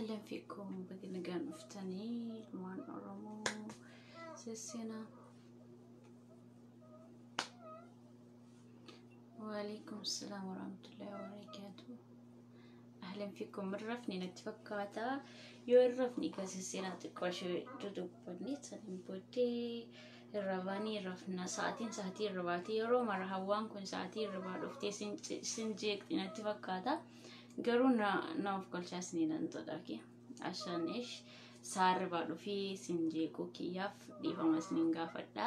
Ahlan fiikum, baga nagaan dhuftanii ilmaan Oromoo sesseenaa. Waalaikum salaam warahmatullahi wabarakatuh. Ahlan fiikum, rafni natti fakkaata. Yoo hin rafni egaa sesseenaa xiqqoo ishee dudubbanne saniin booddee irra baanii rafna. Sa'aatiin sa'aatii irra baatee yeroo mara hawwaan kun sa'aatii irra baa dhuftee sin jeeqxi natti fakkaata. Garuu na of galchaa isinii nan jedha. Ashaanesh saarribaa dhufee sin jeequu kiyyaaf dhiifama isiniin gaafadha.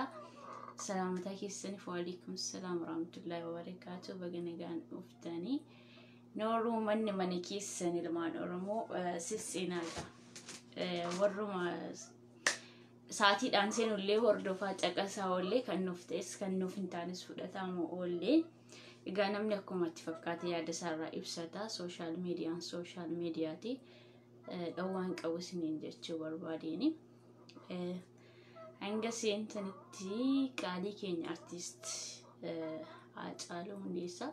Salaamataa keessaniif waalaikum salaam warahmatullahi wabarakatuh. Baga nagaan dhuftanii. Nooruu manni mana keessan ilmaan Oromoo sisseenaadha. Warruma sa'aatiidhaan seenullee hordofaa caqasaa oollee kan nuuf ta'es kan nuuf hin taanes fudhatamu oollee. Egaa namni akkuma itti fakkaate yaada isaarraa ibsata. Social mediaan social mediaati. Dhowwaan qabu isiniin jechuu barbaadeen. Hanga seentanitti qaalii keenya artist Haacaaluu Hundeessaa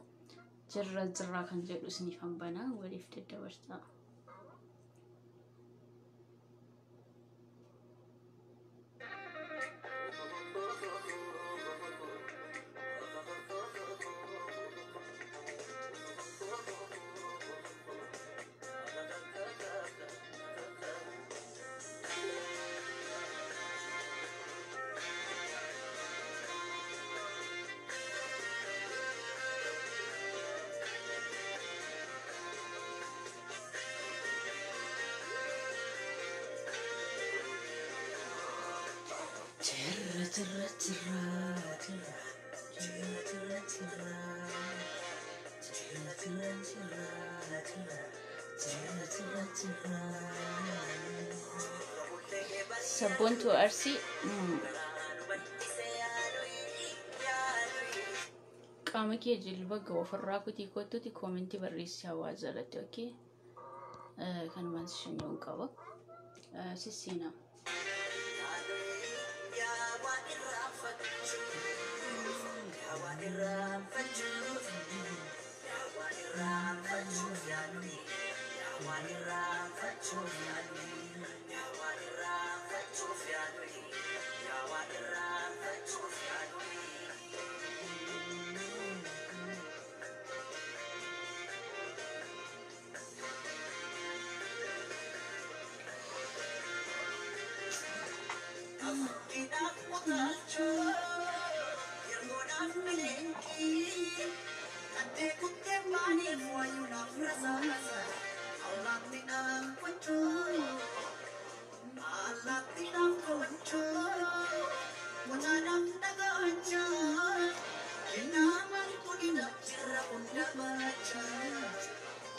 jirra jirraa kan jedhu isiniif hanbanaa waliif daddabarsaa. Jirra jirra jirra jirra jirra jirra jirra jirra jirra jirra jirra jirra jirra. Sabboontuu Arsii qaama kee jilba gahu ofirraa kutii kottuuti commentii barreessi hawaasa jalatti, okay? Kanumaan shanyoon qaba. Sisseenaa.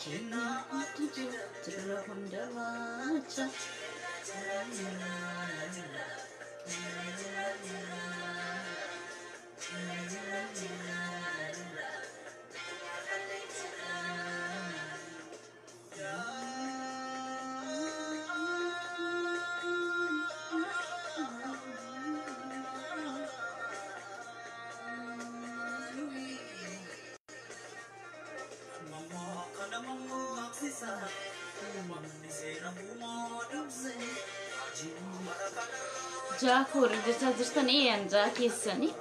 Kennaa jira hunda baacha. Jaakuu warri jechaa jirtan eeyyan jaa keessanii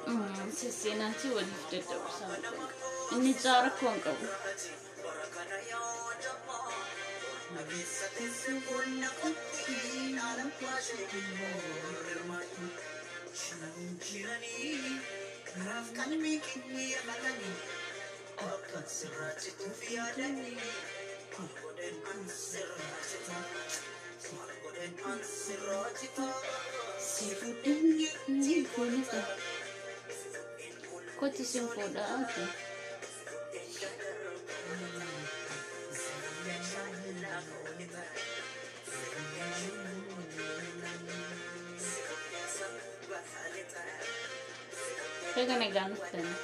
sisseenaatii waliif daddabarsaa. Inni jaa rakkoo hin qabu. Si fuudhee fuudhee kottu sin fuudhaa, okay. Baga nagaan dhuftanii.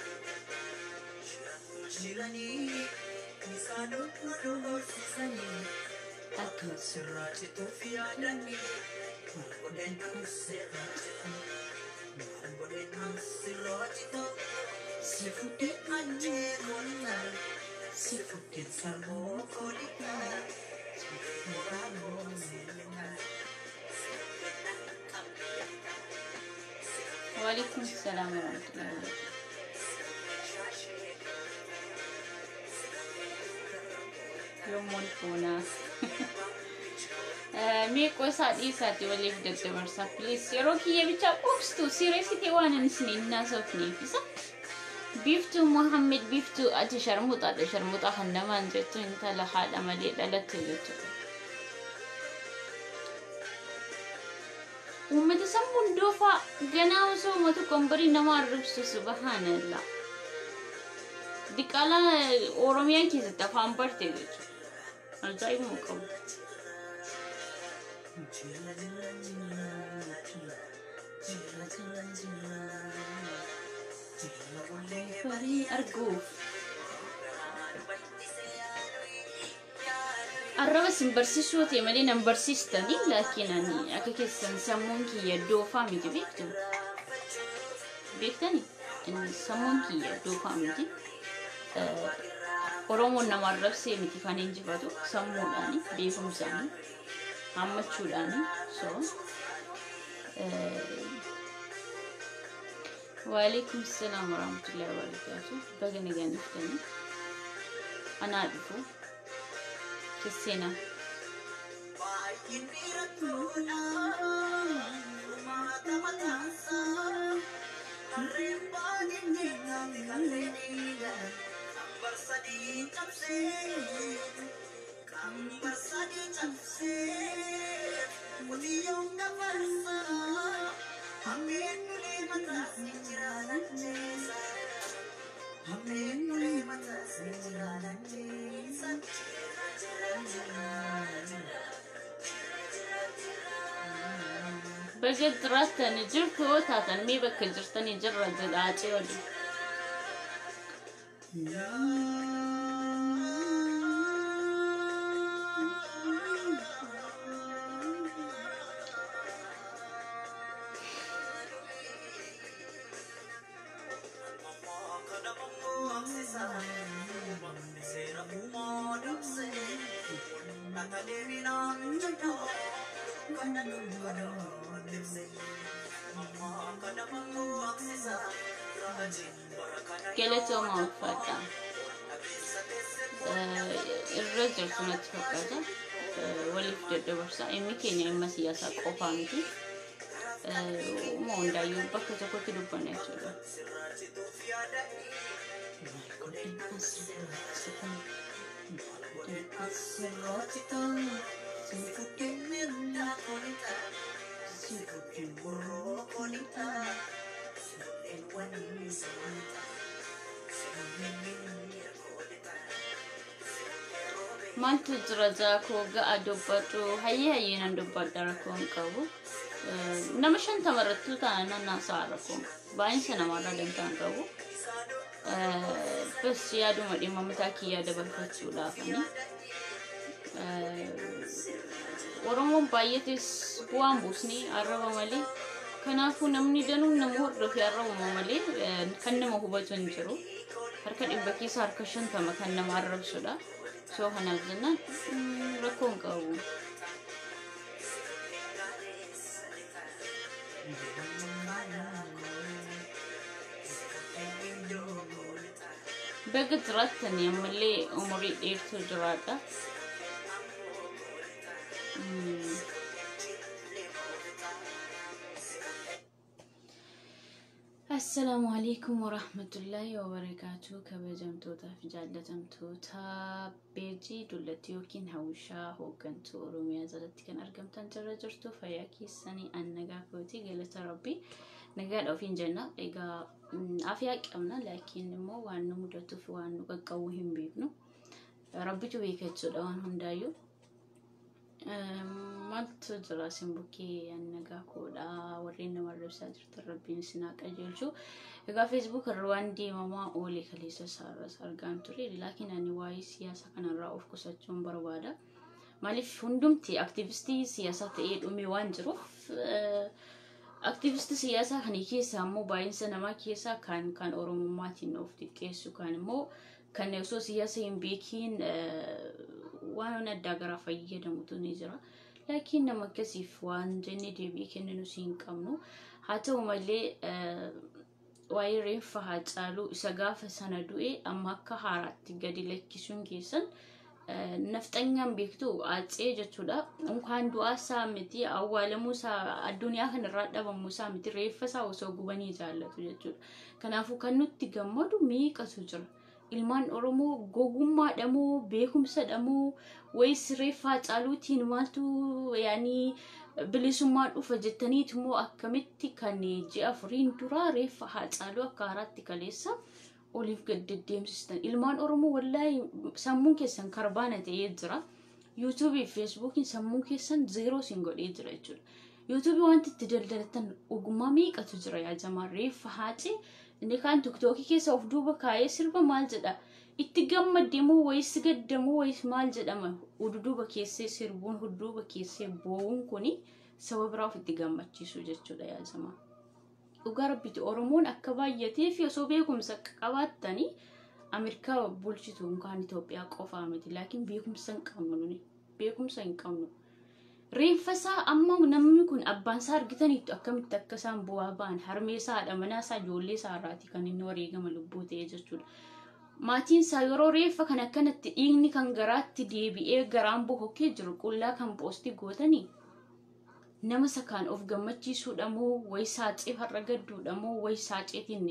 Akka sirraachituuf yaadanii godhan sirraachita si fuudhee ajjee koolita si fuudhee sarmoo koolita. Waalaikum salaam warahmatullahi wabarakatuh. Yoommoon foonaa. Mee qosaa dhiisaati waliif daddabarsaa please. Yeroo kiyya bichaa qubstu sireessitee waan ani isin hin haasofneef isa. Biiftuu Muhammed, Biiftuu, ati sharmuxaadha. Sharmuxaa kan namaan jettu intala haadha malee dhalatte jechuudha. Uummata sammuun doofaa ganaa osoo uummata qombarii nama arrabsu, subhaanallah. Diqaalaa Oromiyaa keessatti afaan barte jechuudha. Ajaa'ibuma qabu. Barii arguuf. Arraba isin barsiisuu ta'e malee nan barsiistanii, laakiin ani akka keessan sammuun kiyya doofaa miti, beektu. Beektani? Sammuun kiyya doofaa miti. Oromoon nama arrabsee miti kan injifatu, sammuudhaani, beekumsaani, hammachuudhaani. So waalaikum salaam warahmatullahi wabarakatuh. Baga nagaan dhuftanii. Anaa dhufu. Seenaa. Baay'inni rakkoodha, furmaata mataasaa. Harreen baay'inni taate harree dhiiga. Qambar sadii cabsee, qambar sadii cabsee. Qotiyyoon gafarsaa. Hammeen nulee mataas ni jira lancheessa. Hammeen nulee mataas ni jira lancheessa. Jira jira jira jira jira. Baga jiraatanii jirtu yoo taatan, mee bakka jirtanii jirra jedhaa ce'oodha. Galatooma, uffata. Irra jirtu natti fakkaata. Waliif daddabarsaa. Inni keenya dhimma siyaasaa qofaa miti. Uma hundaayyuu bakka tokkotti dubbanna jechuudha. Maaltu jira jaakoo ga'a dubbadhu? Hayyee, hayyee, nan dubbadha, rakkoo hin qabu. Nama 50 irrattuu taana nan haasa'a, rakkoo hin qabu. Baay'insa namarraa dantaa hin qabu. Bas yaaduma dhimma mataa kiyyaa dabarfachuudhaafani. Oromoon baay'eetis bu'aan buusni arraba malee. Kanaafuu namni danuun nama hordofee arrabuma malee kan nama hubatu hin jiru. Harka 100 keessa harka 50 kan nama arrabsudha. So kanaaf jennaan rakkoo hin qabu. Baga jiraattanii, ammallee umurii dheertuu jiraadha. Assalaamu alaikum warahmatullaahi wabarakaatu. Kabajamtootaa fi jaallatamtoota beejii dullatti yookiin hawwishaa hooggantuu Oromiyaa jalatti kan argamtan, jirra jirtu? Fayyaa keessanii? An nagaa kooti, galata Rabbii, nagaadha ofiin jenna. Egaa afiyaa qabna, laakiin immoo waan nu mudatuuf waan nu qaqqabu hin beeknu, Rabbitu beeka jechuudha waan hundaayyuu. Maaltu jira simbukee? An nagaa koodha. Warreen nama arrabsaa jirtan, Rabbiin isin haa qajeelchu. Egaa Facebook irra waan deemamaa oole kaleessa isaarras argaan ture, laakiin ani waa'ee siyaasa kanarraa of qusachuun barbaada. Maaliif, hundumti aktivistii siyaasaa ta'ee dhume waan jiruuf, aktivistii siyaasaa kana keessa ammoo baay'insa namaa keessaa kan Oromummaatiin of xiqqeessu, kan immoo Kan osoo siyaasa hin beekiin waan addaa garaa fayyadamutu ni jira. Laakiin nama akkasiif waan jennee deebii kenninu hin qabnu. Haa ta'u malee waa'ee reeffa Haacaaluu isa gaafa sana du'e amma akka haaraatti gadi lakkisuun keessan nafxanyaan beektu Atsee jechuudha. Unkaan du'aa isaa miti, awwaalamuu isaa, addunyaa kanarraa dhabamuu isaa miti, reeffa isaa osoo gubanii jaallatu jechuudha. Kanaafuu kan nutti gammadu meeqatu jira. Ilmaan Oromoo gogummaadha moo beekumsadha moo wayis reeffa Haacaaluutiin maaltu yaanii bilisummaa dhufa jettaniitu moo akkamitti kan ji'a 4 duraa reeffa Haacaaluu akka haaraatti kaleessa oliif gad deddeemsistan? Ilmaan Oromoo, wallaahi sammuun keessan karbaana ta'ee jira. Yuutuubii fi Feesbuukiin sammuu keessan zeeroo isin godhee jira jechuudha. Yuutuubii wanti itti daldalatan ogummaa meeqatu jira yaa jamaa? Reeffa Haacee inni kaan Tiktookii keessa of duuba kaayee sirba maal jedha? Itti gammadde moo wayis gaddamoo wayis maal jedhama? Hududuuba keessee sirbuun, hududuuba keessee boo'uun kuni saba biraa ofitti gammachiisu jechuudha yaa jamaa. Dhugaa Rabbiiti, Oromoon akka baay'atee fi osoo beekumsa qabaattanii Ameerikaa bulchitu, yookaan Itoophiyaa qofaa miti. Laakiin beekumsa hin qabnu nuni. Beekumsa hin qabnu. Reeffa isaa amma namni kun abbaan isaa argitaniittu akkamitti akka isaan bu'aa ba'an. Harmee isaa, haadha manaa isaa, ijoollee isaa irraati kan inni wareegama lubbuu ta'e jechuudha. Maatiin isaa yeroo reeffa kan akkanatti dhiigni kan garaatti deebi'ee garaan bokokkee jiru qullaa kan poostii gootanii nama isa kaan of gammachiisuudha moo wayi saaxee har'a gadduudha moo wayi saaxeetiin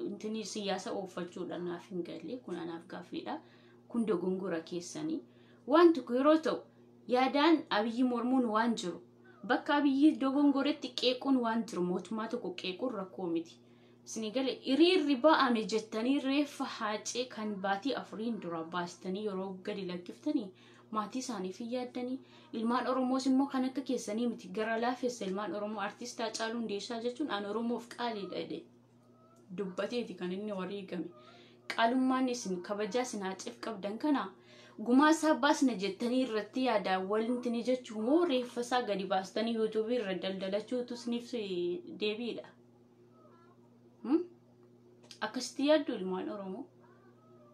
intini siyaasa ooffachuudha? Naaf hin galle. Kun anaaf gaaffiidha. Kun dogongora keessanii. Waan tokko yeroo ta'u yaadaan Abiyyi mormuun waan jiru, bakka Abiyyi dogongoretti qeequun waan jiru, mootummaa tokko qeequun rakkoo miti. Isinii gale? Hiriirri ba'ame jettanii reeffa Haacee kan baatii 4 dura baastanii yeroo gadi lakkiftanii maatii isaaniif hin yaaddanii? Ilmaan Oromoos immoo kan akka keessanii miti, gara laafessa ilmaan Oromoo. Artist Haacaaluu Hundeessaa jechuun an Oromoof qaaliidha jedhe dubbateeti kan inni wareegame. Qaalummaan isin kabajaa isin Haaceef qabdan kana gumaa isaa baasna jettanii irratti yaadaan walintini jechuu moo reeffa isaa gadi baastanii Yuutuubii irra daldalachuutu isiniif deebiidha? Akkasitti yaaddu ilmaan Oromoo?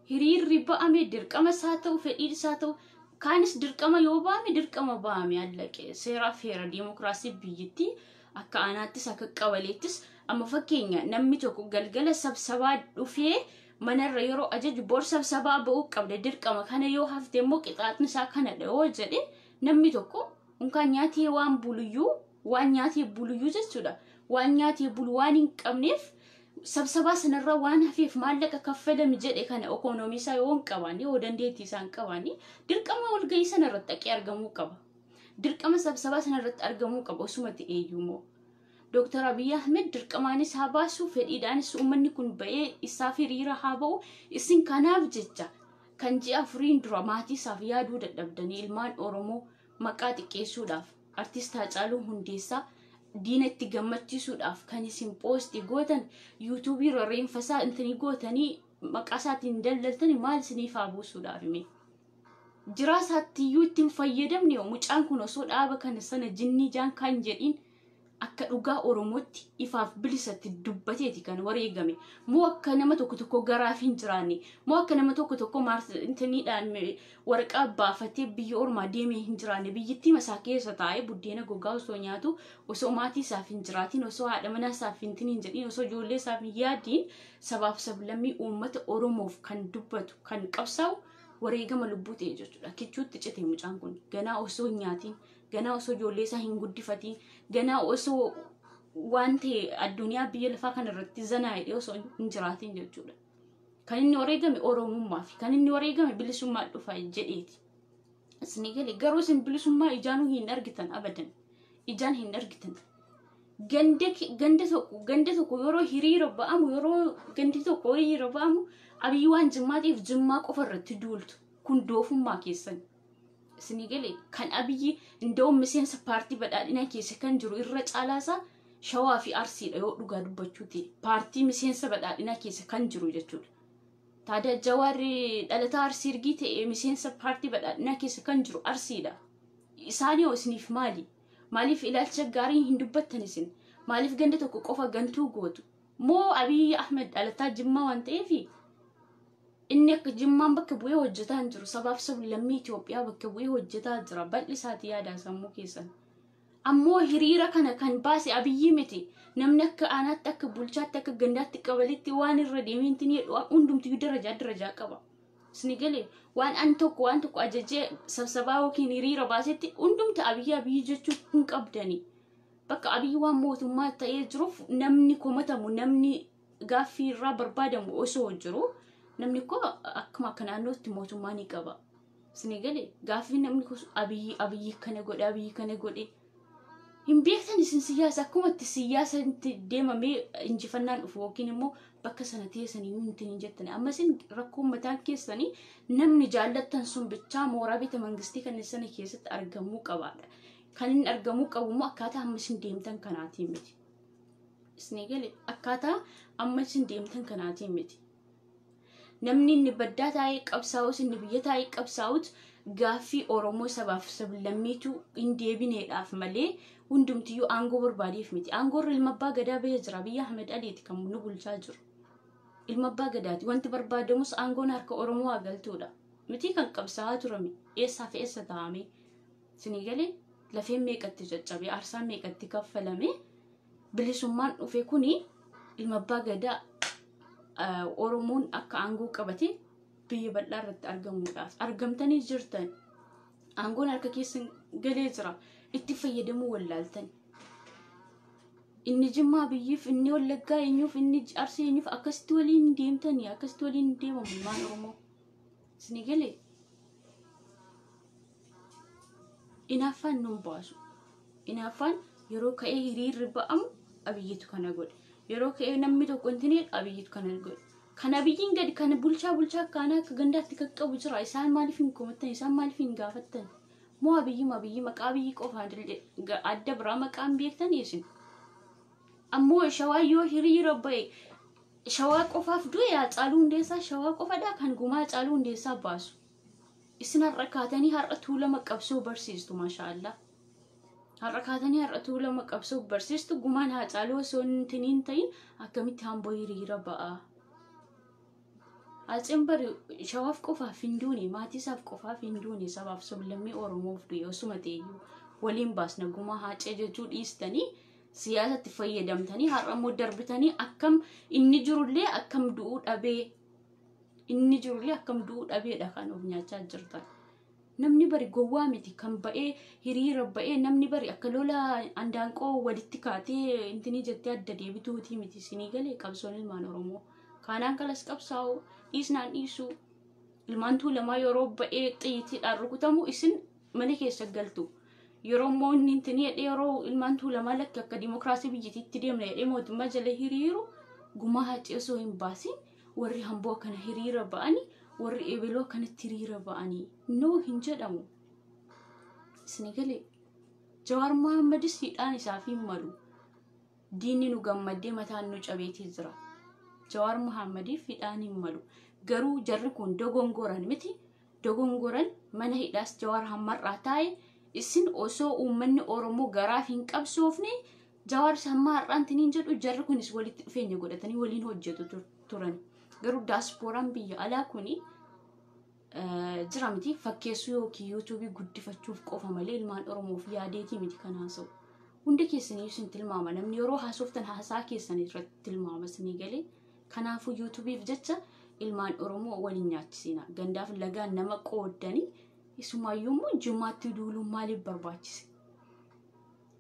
Hiriirri ba'ame dirqama isaa ta'u, fedhii isaa ta'u, kaanis dirqama yoo ba'ame dirqama ba'ame allaqe. Seeraa fi heera diimokiraasii biyyattii akka aanaattis akka qabaleettis, amma fakkeenya namni tokko galgala sabsabaa dhufee manarra yeroo ajaju, bor sabsabaa ba'uu qabda dirqama kana, yoo hafte immoo qixaaxni isaa kanadha yoo jedhe, namni tokko unkaan nyaatee waan buluyyuu, waan nyaatee buluyyuu jechuudha, waan nyaatee bulu waan hin qabneef sabsabaa sanarra waan hafeef maallaqa kaffalami jedhe kana ikoonoomii isaa yoo hin qabaanne, yoo dandeettii isaa hin qabaanne, dirqama walgahii sanarratti dhaqee argamuu qaba. Dirqama sabsabaa sanarratti argamuu qaba osuma ta'eeyyuu. Dooktar Abiyyi Ahmed dirqamaanis haa baasu, fedhiidhaanis uummanni kun ba'ee isaaf hiriira haa ba'u, isin kanaaf jecha kan ji'a 4 dura maatii isaaf yaaduu dadhabdanii ilmaan Oromoo maqaa xiqqeessuudhaaf, artist Haacaaluu Hundeessaa diina itti gammachiisuudhaaf kan isin poostii gootan, Yuutuubii irra reenfasaa intini gootanii maqaa isaatiin daldaltanii maal isiniif haa buusuudhaaf hime? Jiraa isaatti iyyuu ittiin fayyadamne. Mucaan kun osoo dhaaba kana sana jinnii jaan kan jedhiin akka dhugaa Oromootti ifaaf bilisatti dubbateeti kan wareegame. Moo akka nama tokko tokko garaaf hin jiraanne, moo akka nama tokko tokko maartiniidhaan waraqaa baafatee biyya ormaa deemee hin jiraanne, biyyittii masaa keessa taa'ee buddeena gogaa osoo nyaatu, osoo maatii isaaf hin jiraatiin, osoo haadha manaa isaaf hin tiniin jedhiin, osoo ijoollee isaaf hin yaadiin, sabaaf sablammii uummata Oromoof kan dubbatu, kan qabsaa'u wareegama lubbuu ta'e jechuudha. Kichuutti cite mucaan kun ganaa osoo hin nyaatiin, ganaa osoo ijoollee isaa hin guddifatiin, ganaa osoo waan ta'e addunyaa biyya lafaa kana irratti zanaa hidhee osoo hin jiraatiin jechuudha. Kan inni wareegame Oromummaa fi kan inni wareegame bilisummaa dhufa jedheeti. Isinii galee? Garuu isin bilisummaa ijaanuu hin argitan, abadan. Ijaan hin argitan. Ganda tokko yeroo hiriira ba'amu, yeroo gandi tokko hiriira ba'amu, Abiyyi waan Jimmaatiif Jimmaa qofa irratti duultu. Kun doofummaa keessan. Isinii galee? Kan Abiyyi inda'uun miseensa paartii badhaadhinaa keessa kan jiru irra caalaasaa Shawaa fi Arsiidha yoo dhugaa dubbachuu ta'e. Paartii miseensa badhaadhinaa keessa kan jiru jechuudha. Taada Jawaarri dhalataa Arsii ergii ta'e miseensa paartii badhaadhinaa keessa kan jiru Arsiidha. Isaan yoo isiniif maali? Maaliif ilaalcha gaarii hin dubbattan isin? Maaliif ganda tokko qofa gantuu gootu? Moo Abiyyi Ahmed dhalataa Jimmaa waan ta'eefi? Inni akka Jimmaan bakka bu'ee hojjetaa hin jiru. Sabaaf sablammii Itoophiyaa bakka bu'ee hojjetaa jira. Bal'isaati yaada sammuu keessan. Ammoo hiriira kana kan baase Abiyyi miti. Namni akka aanaatti, akka bulchaatti, akka gandaatti, qabalitti waan irra deemee hin hundumtiyyuu darajaa darajaa qaba. Isin galee waan an tokko waan tokko ajajee sabsabaa yookiin hiriira baasetti hundumti Abiyyi Abiyyi jechuu hin qabdani. Bakka Abiyyi waan mootummaa ta'ee jiruuf namni komatamu, namni gaaffii irraa barbaadamu osoo jiru, namni koo akkuma akka naannootti mootummaa ni qaba. Isin galee gaaffii namni Abiyyi Abiyyi kana godhe, Abiyyi kana godhe. Hin beektan isin siyaasa akkuma itti siyaasatti deemamee injifannaan dhufu yookiin immoo bakka sana teessanii wanti hin jettan. Amma isin rakkoo mataan keessanii namni jaallattan sun bichaa mooraa beeta mangistii kan sana keessatti argamuu qabaadha. Kan inni argamuu qabu immoo akkaataa amma isin deemtan kanaatiin miti. Isin galee akkaataa amma isin deemtan kanaatiin miti. Namni inni baddaa taa'ee qabsaa'us, inni biyya taa'ee qabsaa'us, gaaffii Oromoo sabaaf sablammiitu hin deebineedhaaf malee hundumtiyyuu aangoo barbaadeef miti. Aangoo irra ilma abbaa gadaa bahee jira. Biyya Ahmed Aliiti kan nu bulchaa jiru. Ilma abbaa gadaati. Wanti barbaadamus aangoon harka Oromoo haa galtuudha. Miti kan qabsaa'aa turame eessaa fi eessa taa'ame. Isinii galee lafeen meeqatti caccabee, aarsaan meeqatti kaffalame, bilisummaan dhufe kuni ilma abbaa gadaa Oromoon akka aangoo qabate biyya bal'aa irratti argamuudhaaf argamtanii jirtan. Aangoon harka keessan galee jira. Itti fayyadamuu wallaaltan. Inni Jimmaa Abiyyiif, inni Wallaggaa eenyuuf, inni Arsii eenyuuf, akkasitti waliin deemtanii, akkasitti waliin deemamu ilmaan Oromoo. Isinii galee inaaffaan nun baasu. Inaaffaan yeroo ka'ee hiriirri ba'amu Abiyyitu kana godhe. Yeroo ka'ee namni tokko hin Abiyyitu kana godhe. Kan Abiyyiin gadi kan bulchaa bulchaa akka aanaa akka gandaatti kan qabu jira. Isaan maaliif hin komattan? Isaan maaliif hin gaafattan? Moo Abiyyi Abiyyi maqaa Abiyyi qofaan adda biraa maqaan beektan isin? Ammoo Shawaa yoo hiriira ba'e Shawaa qofaaf du'e, Haacaaluu Hundeessaa Shawaa qofadhaa kan gumaa Haacaaluu Hundeessaa baasu. Isin har'a kaatanii har'a Tuulama qabsoo barsiistu, maashaallah. Har'a kaatanii har'a Tuulama qabsoo barsiistu. Gumaan Haacaaluu osoo hin ta'in akkamitti hamboo hiriira ba'a? Haaceen bari Shawaaf qofaaf hin duune, maatii isaaf qofaaf hin duune, sabaaf sablammii Oromoof du'e. Osuma ta'eyyuu waliin baasna gumaa Haacee jechuu dhiistanii siyaasatti fayyadamtanii har'a immoo darbitanii akkam inni jirullee akkam du'uu dhabee, inni jirullee akkam du'uu dhabeedha kan of nyaachaa jirtan. Namni bari gowwaa miti kan ba'ee hiriira ba'ee. Namni bari akka lola andaanqoo walitti kaatee intinii jettee adda deebituutii miti. Isinii galee qabsoon ilmaan Oromoo. Kaanaan kalas qabsaa'u, dhiisnaan dhiisuu. Ilmaan Tuulamaa yeroo ba'ee xiyyiitiidhaan rukutamu isin mana keessa galtu. Yeroo immoo inni intinii jedhee, yeroo ilmaan Tuulamaa lakki akka dimokiraasii biyyattiitti deemna jedhee mootummaa jala hiriiru, gumaa Haacee osoo hin baasin warri hamboo akkana hiriira ba'anii, warri eebeloo akkanatti hiriira ba'anii noo hin jedhamu. Isin galee Jawaar Mohammadis hidhaan isaaf hin malu. Diinni nu gammaddee mataan nu cabeetii jira. Jawaar Mohammadiif hidhaan hin malu. Garuu jarri kun dogongoran miti. Dogongoran mana hidhaas Jawaar hammarraa taa'e. Isin osoo uummanni Oromoo garaaf hin qabsoofne Jawaar hamma har'aan tiniin jedhu, jarri kunis walitti dhufeenya godhatanii waliin hojjetu turan. Garuu daaspooraan biyya alaa kuni jira miti, fakkeessuu yookiin yuutuubii guddifachuuf qofa malee ilmaan Oromoof yaadeetii miti kan haasa'u. Hundi keessanii isin tilmaama, namni yeroo haasoftan haasaa keessan irratti tilmaama, isinii galee. Kanaafuu yuutuubiif jecha ilmaan Oromoo waliin nyaachisina. Gandaaf lagaan nama qooddanii isumaayyuu immoo Jimmaatti duuluun maaliif barbaachise?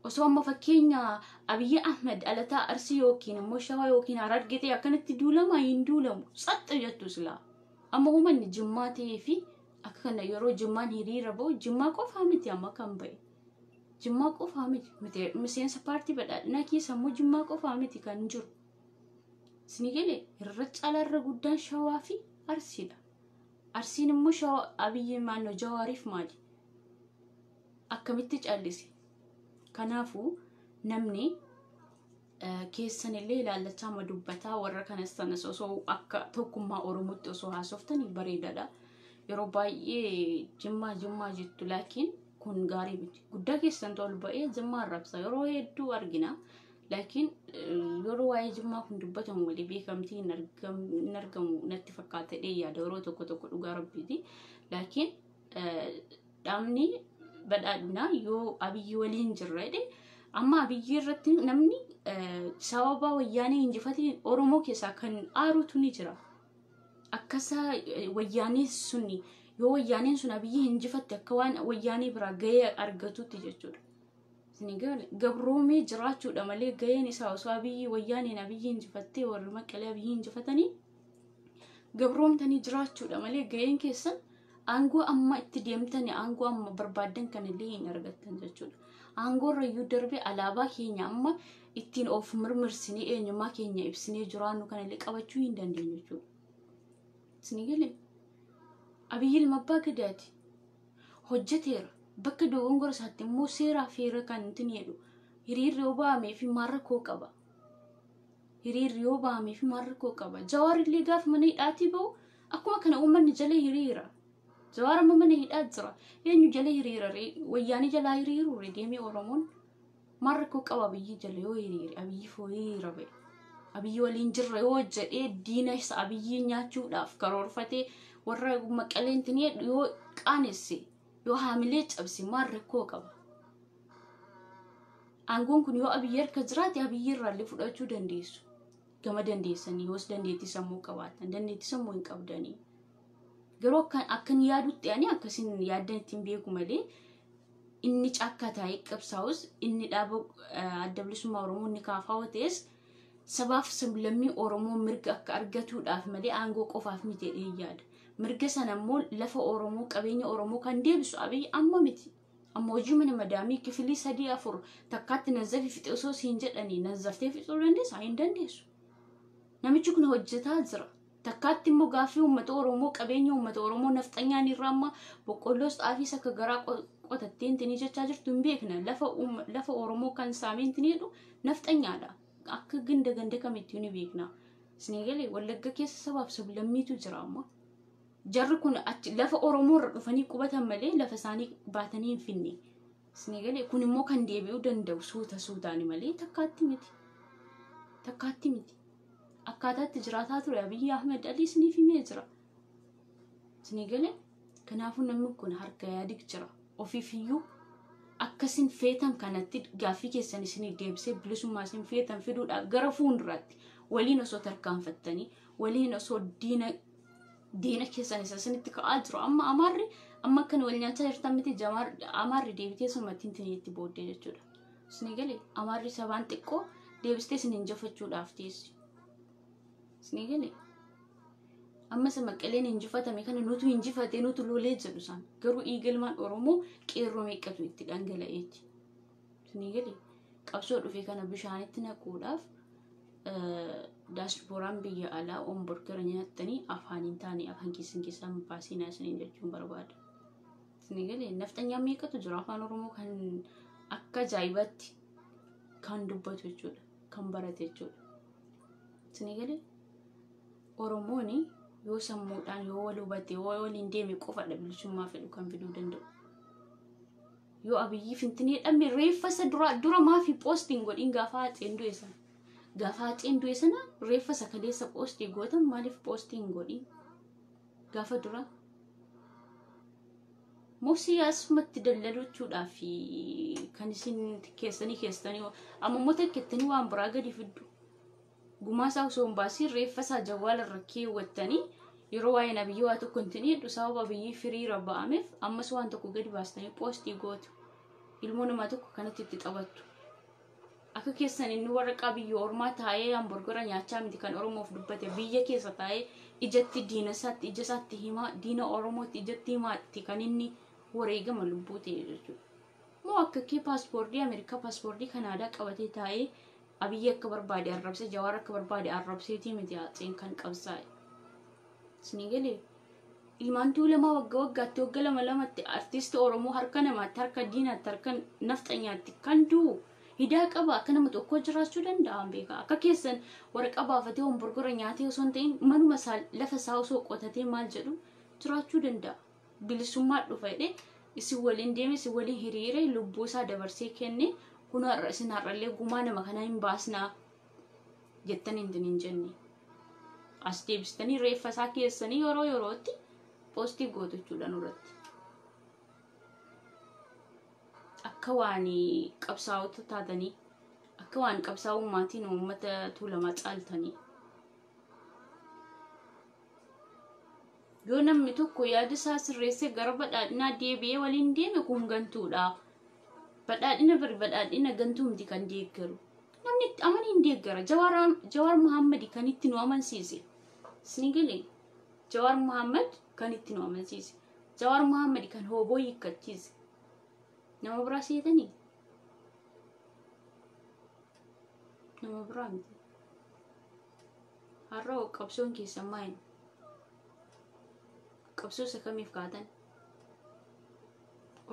Osoo amma fakkeenya Abiyyi Ahmed dhalataa Arsii yookiin immoo Shawaa yookiin Harargee ta'e akkanatti duulamaa? Hin duulamu. Tsaxxa jettu silaa. Amma uummanni Jimmaa ta'ee fi akka kana yeroo Jimmaan hiriira ba'u, Jimmaa qofaa miti amma kan ba'e. Jimmaa qofaa miti. Miseensa paartii badhaadhinaa keessa immoo Jimmaa qofaa miti kan jiru. Isinii galee irra caalaa irra guddaan Shawaa fi Arsiidha. Arsiin immoo Shawaa Abiyyi maannoo Jawaariif maali? Akkamitti callise? Kanaafuu namni keessanillee ilaallachaa ma dubbataa, warra kanas sanas osoo akka tokkummaa Oromootti osoo haasoftanii bareedaadha. Yeroo baay'ee Jimmaa Jimmaa jettu, laakiin kun gaarii miti. Guddaa keessan ol ba'ee Jimmaa arrabsa yeroo hedduu argina. Laakiin yeroo waa'ee Jimmaa kun dubbatamu malee beekamtii hin argamu natti fakkaata yaada yeroo tokko tokko dhugaa rabbiiti. Laakiin dhaabni badhaadhinaa yoo Abiyyi waliin jirra jedhe amma Abiyyi irratti namni sababa wayyaanee injifatee Oromoo keessaa kan aarutu ni jira. Akkasa wayyaanee suni yoo wayyaaneen sun Abiyyi injifatte akka waan wayyaanee biraa gahee argatutti jechuudha. Gabroomee jiraachuudha malee gaheen isaa osoo Abiyyi wayyaaneen Abiyyi injifattee warri Maqalee Abiyyi injifatanii gabroomtanii jiraachuudha malee gaheen keessan aangoo amma itti deemtanii aangoo amma barbaaddan kanallee hin argattan jechuudha. Aangoo irrayyuu darbee alaabaa keenya amma ittiin of mirmirsinee eenyummaa keenya ibsinee jiraannu kanallee qabachuu hin dandeenyu jechuudha. Isin galee Abiyyi ilma abbaa gadaati. Hojjeteera. Bakka dogongora isaatti immoo seeraa fi heera kan ittiin jedhu hiriirri yoo ba'amee fi maal rakkoo qaba. Hiriirri yoo ba'amee fi maal rakkoo qaba. Jawaar illee gaafa mana hidhaatii ba'u akkuma kana uummanni jala hiriira. Jawaar amma mana hidhaa jira. Eenyu jala hiriira? Wayyaanii jalaa hiriiruu deemee Oromoon maal rakkoo qaba Abiyyi jala yoo hiriire Abiyyi foo hiriira ba'e. Abiyyi waliin jirra yoo jedhee diina isa Abiyyi nyaachuudhaaf karoorfatee warra Maqaleen jedhu yoo qaanesse yoo haamilee cabse maal rakkoo qaba. Aangoon kun yoo Abiyyi harka jiraate Abiyyi irraallee fudhachuu dandeessu. Gama dandeessanii yoos dandeettii sammuu qabaatan dandeettii sammuu hin qabdanii. Garuu akkan yaadutti ani akkasiin yaaddan ittiin beeku malee inni caakkaa taa'ee qabsaa'us inni dhaaba adda bilisummaa Oromoo inni kaafaa ta'es sabaaf sablammii Oromoo mirga akka argatuudhaaf malee aangoo qofaaf miti jedhee yaada. Mirga sana immoo lafa Oromoo qabeenya Oromoo kan deebisu Abiyyi amma miti. Amma hojii mana madaamii kifilii 3 4 takkaatti nazzafi fixe osoo siin jedhanii nazzaftee fixuu dandeessaa hin dandeessu. Namichi kun hojjetaa jira. Takkaatti immoo gaaffii uummata Oromoo qabeenya uummata Oromoo nafxanyaan irraa amma boqqolloos xaafiis akka garaa qotattee intinii jechaa jirtu hin beekna. Lafa Oromoo kan saamee intinii jedhu nafxanyaadha. Akka ganda ganda kamittuu ni beekna. Isin galee Wallagga keessa sabaaf sablammiitu jira amma. Jarri kun achi lafa Oromoo irra dhufanii qubatan malee lafa isaanii baatanii hin finne. Isin galee kun immoo kan deebi'uu danda'u suuta suutaani malee takkaatti miti. Takkaatti miti. Akkaataatti jiraataa ture Abiyyi Ahmed Ali isiniif himee jira. Isin galee kanaafuu namni kun harka yaadik jira. Ofiifiyyuu akkasin feetan kanatti gaaffii keessan isinii deebisee bilisummaa isin feetan fiduudhaaf gara fuulduraatti waliin osoo tarkaanfattanii waliin osoo diina keessan isa isinitti ka'aa jiru. Amma Amaarri amma akkana wal nyaachaa jirtan miti Amaarri deebitee sumatti itti booddee jechuudha. Isin galee Amaarri sabaan xiqqoo deebistee isin injifachuudhaaf teessi. Isin galee amma isa Maqaleen injifatame kana nutu injifatee nutu lolee jedhu isaan garuu dhiigalmaan Oromoo qeerroo meeqatu itti dhangala'eeti. Isin galee qabsoo dhufe kana bishaanitti naquudhaaf daaspooraan biyya alaa omborgara nyaattanii afaan hin taane afaan keessan keessaa baasinaa isiniin jechuun barbaada. Isin galee nafxanyaa meeqatu jira afaan Oromoo kan akka ajaa'ibaatti kan dubbatu jechuudha kan barate jechuudha. Isin galee Oromoon yoo sammuudhaan yoo wal hubate yoo waliin deeme qofadha bilisummaa fedhu kan fiduu danda'u. Yoo Abiyyi fintinee dhabme reeffa isa dura maafi poostiin godhin gaafa Haceen du'e sana. Gaafa Haceen du'e sana reeffa isa kaleessa poostii gootan maaliif poostiin godhin gaafa dura. Moosii asumatti dallaluuchuudhaaf kan isin keessanii amma immoo takkettanii waan biraa gadi fiddu. Gumaasaa osoo hin baasiin reeffa isaa jawwaala irra keewwattanii yeroo waa'een Abiyyi waa tokko hin jedhu sababa Abiyyi firiira ba'ameef ammas waan tokko gadi baastanii poostii gootu. Ilmoo namaa tokko kanatti itti taphattu. Akka keessan inni waraqaa biyya ormaa taa'ee hamburgara nyaachaa miti kan Oromoof dubbate biyya keessa taa'ee ijatti diina isaatti ija isaatti himaa diina Oromootti ijatti himaatti kan inni wareegama lubbuu ta'e jechuudha. Moo akka kee paaspoortii Ameerikaa paaspoortii Kanaadaa qabatee taa'ee Abiyyi akka barbaade arrabsee Jawaar akka barbaade arrabseetii miti Haceen kan qabsaa'e. Isin galee ilmaan tuulamaa waggaa waggaatti waggaa lama lamatti artiistii Oromoo harka namaatti harka diinaatti harka nafxanyaatti kan du'u hidaa qaba akka nama tokko jiraachuu danda'an beeka. Akka keessan waraqaa baafatee homborgora nyaatee osoo hin ta'in manuma isaa lafa isaa osoo qotatee maal jedhu jiraachuu danda'a. Bilisummaa dhufa jedhee isin waliin deeme isin waliin hiriiree lubbuu isaa dabarsee kenne Kun har'a isin har'allee gumaa nama kanaa hin baasnaa jettan hin jenne. As deebistanii reeffa isaa keessanii yeroo yerootti poostii gootu jechuudha nurratti. Akka waan qabsaa'ota taatanii, akka waan qabsaa'ummaatiin uummata Tuulamaa caaltanii. Yoo namni tokko yaada isaa sirreessee gara badhaadhinaa deebi'ee waliin deeme kun gantuudha. Badhaadhina bari badhaadhina gantuu miti kan deeggaru. Namni itti amane hin deeggara. Jawaar Muhammad kan itti nu amansiise. Isin galee Jawaar Muhammad kan itti nu amansiise. Jawaar Muhammad kan hooboo hiikkachiise. Nama biraa seetanii? Nama biraa miti. Har'a qabsoon keessan maali? Qabsoo isa kamiif kaatan?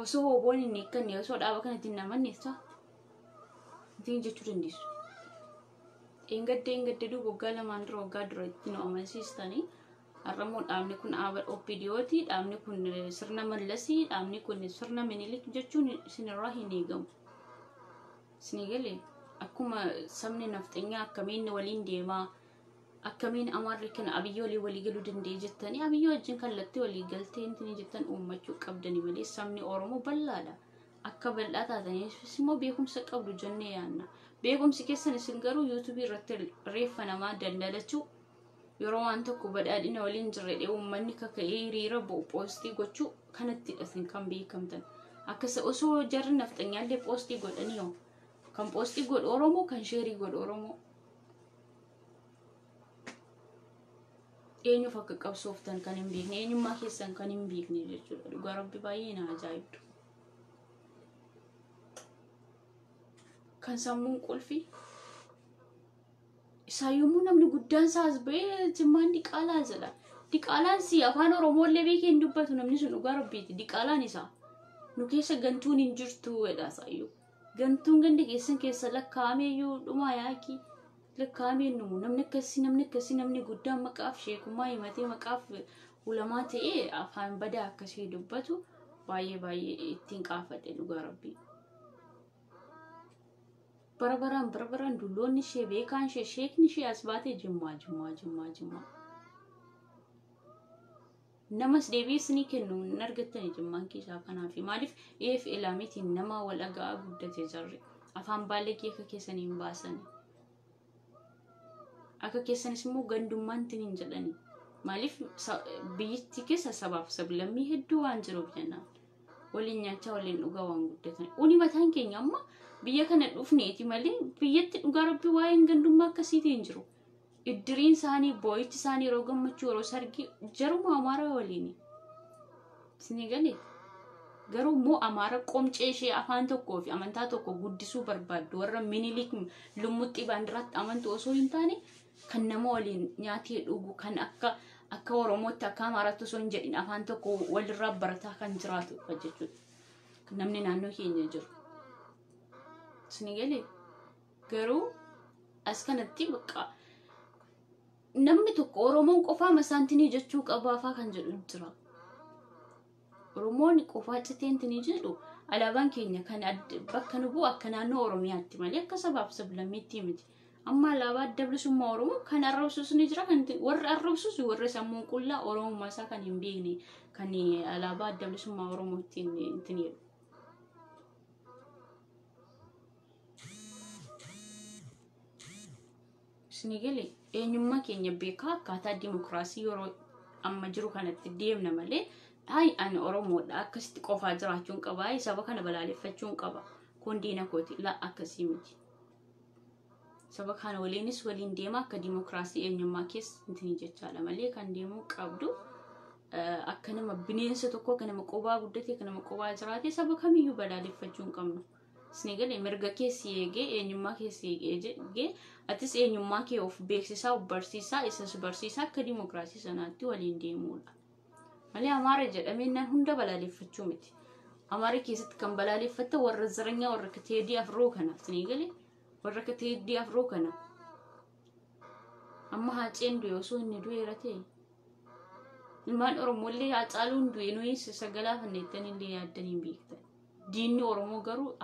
Osoo hooboon hin hiikkanne, osoo dhaaba kanatti hin amanne ittiin jechuu dandeessu. Eengadde duuba waggaa 2 dura waggaa dura itti nu amansiistanii har'ammoo dhaabni kun dhaaba OPDOti, dhaabni kun sirna Mallasii, dhaabni kun sirna Minilik jechuun isinirraa hin eegamu. Isinii galee akkuma sabni nafxanyaa akkamiin waliin deemaa, akkamiin Amaarri kan Abiyyi walii walii galuu danda'e jettanii Abiyyi wajjin kallattii walii galtee intini jettan uummachuu qabdani malee sabni Oromoo bal'aadha. Akka bal'aa taataniif immoo beekumsa qabdu jennee yaadna. Beekumsi keessan isin garuu yuutuubii irratti reeffa namaa daldalachuu, yeroo waan tokko badhaadhina waliin jirre uummanni kaka'ee hiriira bo'u poostii gochuu kanatti isin kan beekamtan. Akkasa osoo jarri nafxanyaallee poostii godhanii hoo kan poostii godhu Oromoo, kan sheerii godhu Oromoo. Eenyuuf akka qabsooftan kan hin beekne, eenyummaa keessan kan hin beekne jechuudha. Dhugaa Rabbi baay'ee na ajaa'ibdu. Kan sammuun qulfi isaa yommuu namni guddaan isaa as ba'ee Jimmaan diqaalaa jedha. Diqaalaan si afaan Oromooillee beekee hin dubbatu namni sun dhugaa Rabbiiti. Diqaalaan isaa nu keessa gantuun hin jirtu jedha isaayyuu. Gantuun ganda keessan keessa lakkaa'ameeyyuu dhumaa yaaqii. Lakkaa'amee numu namni akkasii namni guddaan maqaaf sheekummaa himatee maqaaf ulamaa ta'ee afaan badaa akkasii dubbatu baay'ee baay'ee ittiin qaafadhe dhugaa Rabbii. Bara baraan dulloonni ishee beekaan ishee sheekni ishee as baatee jimmaa jimmaa jimmaa jimmaa. Namas deebii isinii kennu hin argattani jimmaan keessaa kanaaf maaliif eef ilaamitiin nama wal dhaga'aa guddate jarri afaan baalee akka keessanii hin baasani. Akka keessanis immoo gandummaan ittiin hin jedhani. Maaliif biyyattii keessa sabaaf sablammii hedduu waan jiruuf jennaan. Waliin nyaachaa waliin dhugaa waan guddatan. Uni mataan keenya amma biyya kana dhufneeti malee biyyatti dhugaa Rabbii waa'een gandummaa akkasiitiin jiru. Iddiriin isaanii boo'ichi isaanii yeroo gammachuu yeroo sargii jaruma Amaaraa waliini. Isinii galee? Garuu immoo Amaara qomcee ishee afaan tokkoo fi amantaa tokko guddisuu barbaaddu warra Minilik lummuxxii baandiraatti amantu osoo hin taane kan nama waliin nyaatee dhugu kan akka Oromootti akka Amaaraatti osoo hin jedhin afaan tokko walirraa barataa kan jiraatu jechuudha. Namni naannoo keenya jiru. Isinii galee? Garuu as kanatti bakka namni tokko Oromoon qofaa masaantinii jechuu qabaafaa kan jedhu jira. Oromoon qofaa citeentinii jedhu alaabaan keenya kan bakka nu bu'u akka naannoo Oromiyaatti malee akka sabaaf sablammiitti miti. Amma alaabaa adda bilisummaa Oromoo kan arrabsus ni jira, kan warri arrabsus warri sammuun qullaa Oromummaa isaa kan hin beekne kan alaabaa adda bilisummaa Oromoo ittiin jedhu. Isinii galee eenyummaa keenya beekaa akkaataa dimokiraasii yeroo amma jiru kanatti deemna malee ay ani Oromoodha akkasitti qofaa jiraachuun qaba, ay saba kana balaaleffachuun qaba, kun diina kooti la akkasii miti. Saba kana waliinis waliin deema akka dimokiraasii eenyummaa keessa intini jechaadha malee kan deemuu qabdu akka nama bineensa tokko akka nama qobaa guddate akka nama qobaa jiraate saba kamiyyuu balaaleffachuu hin qabnu. Isinii galee mirga keessi eegee eenyummaa keessi eegee atis eenyummaa kee of beeksisaa of barsiisaa isas barsiisaa akka dimokiraasii sanaatti waliin deemuudha. Malee Amaara jedhamee naan hunda balaaleffachuu miti. Amaara keessatti kan balaaleffatta warra zaranyaa warra akka Teedii Afroo kana isinii galee warra akka Teedii Afroo kana. Amma Haaceen du'e osoo inni du'eera ta'e. Ilmaan Oromollee Haacaaluun du'e nuyi sagalaafanne jettanillee yaaddanii hin beektan. Diinni Oromoo garuu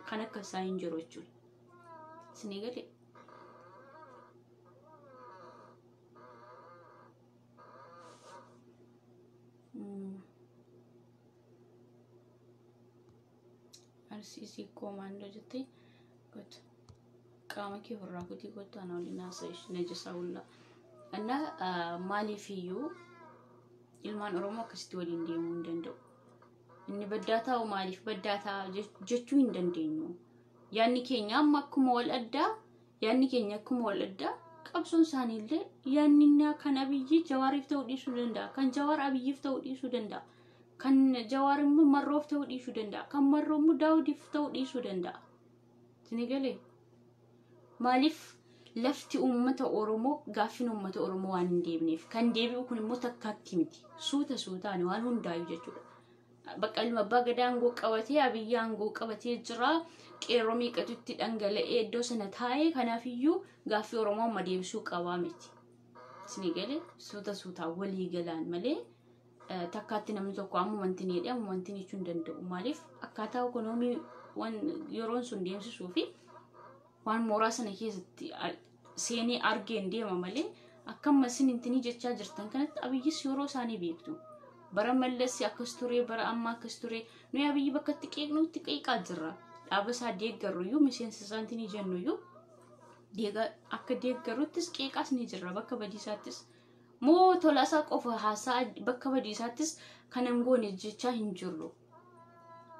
Kan akka isaa hin jiru jechuudha. Isinii galee? Arsii koomaandoo jettee goota. Qaama kee ofirraa kutii goota ana waliin haasa'e najasaa hullaa. Innaa maaliifiyyuu ilmaan Oromoo akkasitti waliin deemuu hin danda'u. Inni baddaa taa'u maaliif baddaa ta'a jechuu hin dandeenyu. Yaanni keenya amma akkuma wal addaa, yaanni keenya akkuma wal addaa, qabsoon isaaniillee yaanni kan Abiyyi Jawaariif ta'uu dhiisuu danda'a. Kan Jawaar Abiyyiif ta'uu dhiisuu danda'a. Kan Jawaar immoo Marroof ta'uu dhiisuu danda'a. Kan Marroo immoo Daawudiif ta'uu dhiisuu danda'a. Isin galee? Maaliif lafti uummata Oromoo gaaffiin uummata Oromoo waan hin deebineef, kan deebi'u kun immoo takkaatti miti. Suuta suutaan waan hundaayu jechuudha. Bakka ilma abbaa gadaa aangoo qabatee, Abiyyi aangoo qabatee jira. Qeerroo meeqatu itti dhangala'ee iddoo sana taa'ee, kanaafiyyuu gaaffii Oromoo amma deebisuu qabaa miti. Isin galee? Suuta suutaan walii galaan malee takkaatti namni tokko amma wanti ni jedhe amma wanti jechuu hin danda'u. Maaliif akkaataa ekonoomii waan yeroon sun deemsisuu fi waan mooraa sana keessatti seenee argeen deema malee akka amma isin intinii jechaa jirtan kanatti Abiyyis yeroo isaanii beektu. Bara Mallassi akkas ture, bara ammaa akkas ture. Nuyi Abiyyi bakka itti qeeqnutti qeeqaa jirra. Dhaaba isaa deeggarruyyuu, miseensa isaa intinii jennuyyuu, akka deeggarruttis qeeqaas ni jirra bakka badiisaattis. Moo tolaasaa qofa haasaa, bakka badiisaattis kan hin goone jechaa hin jirru.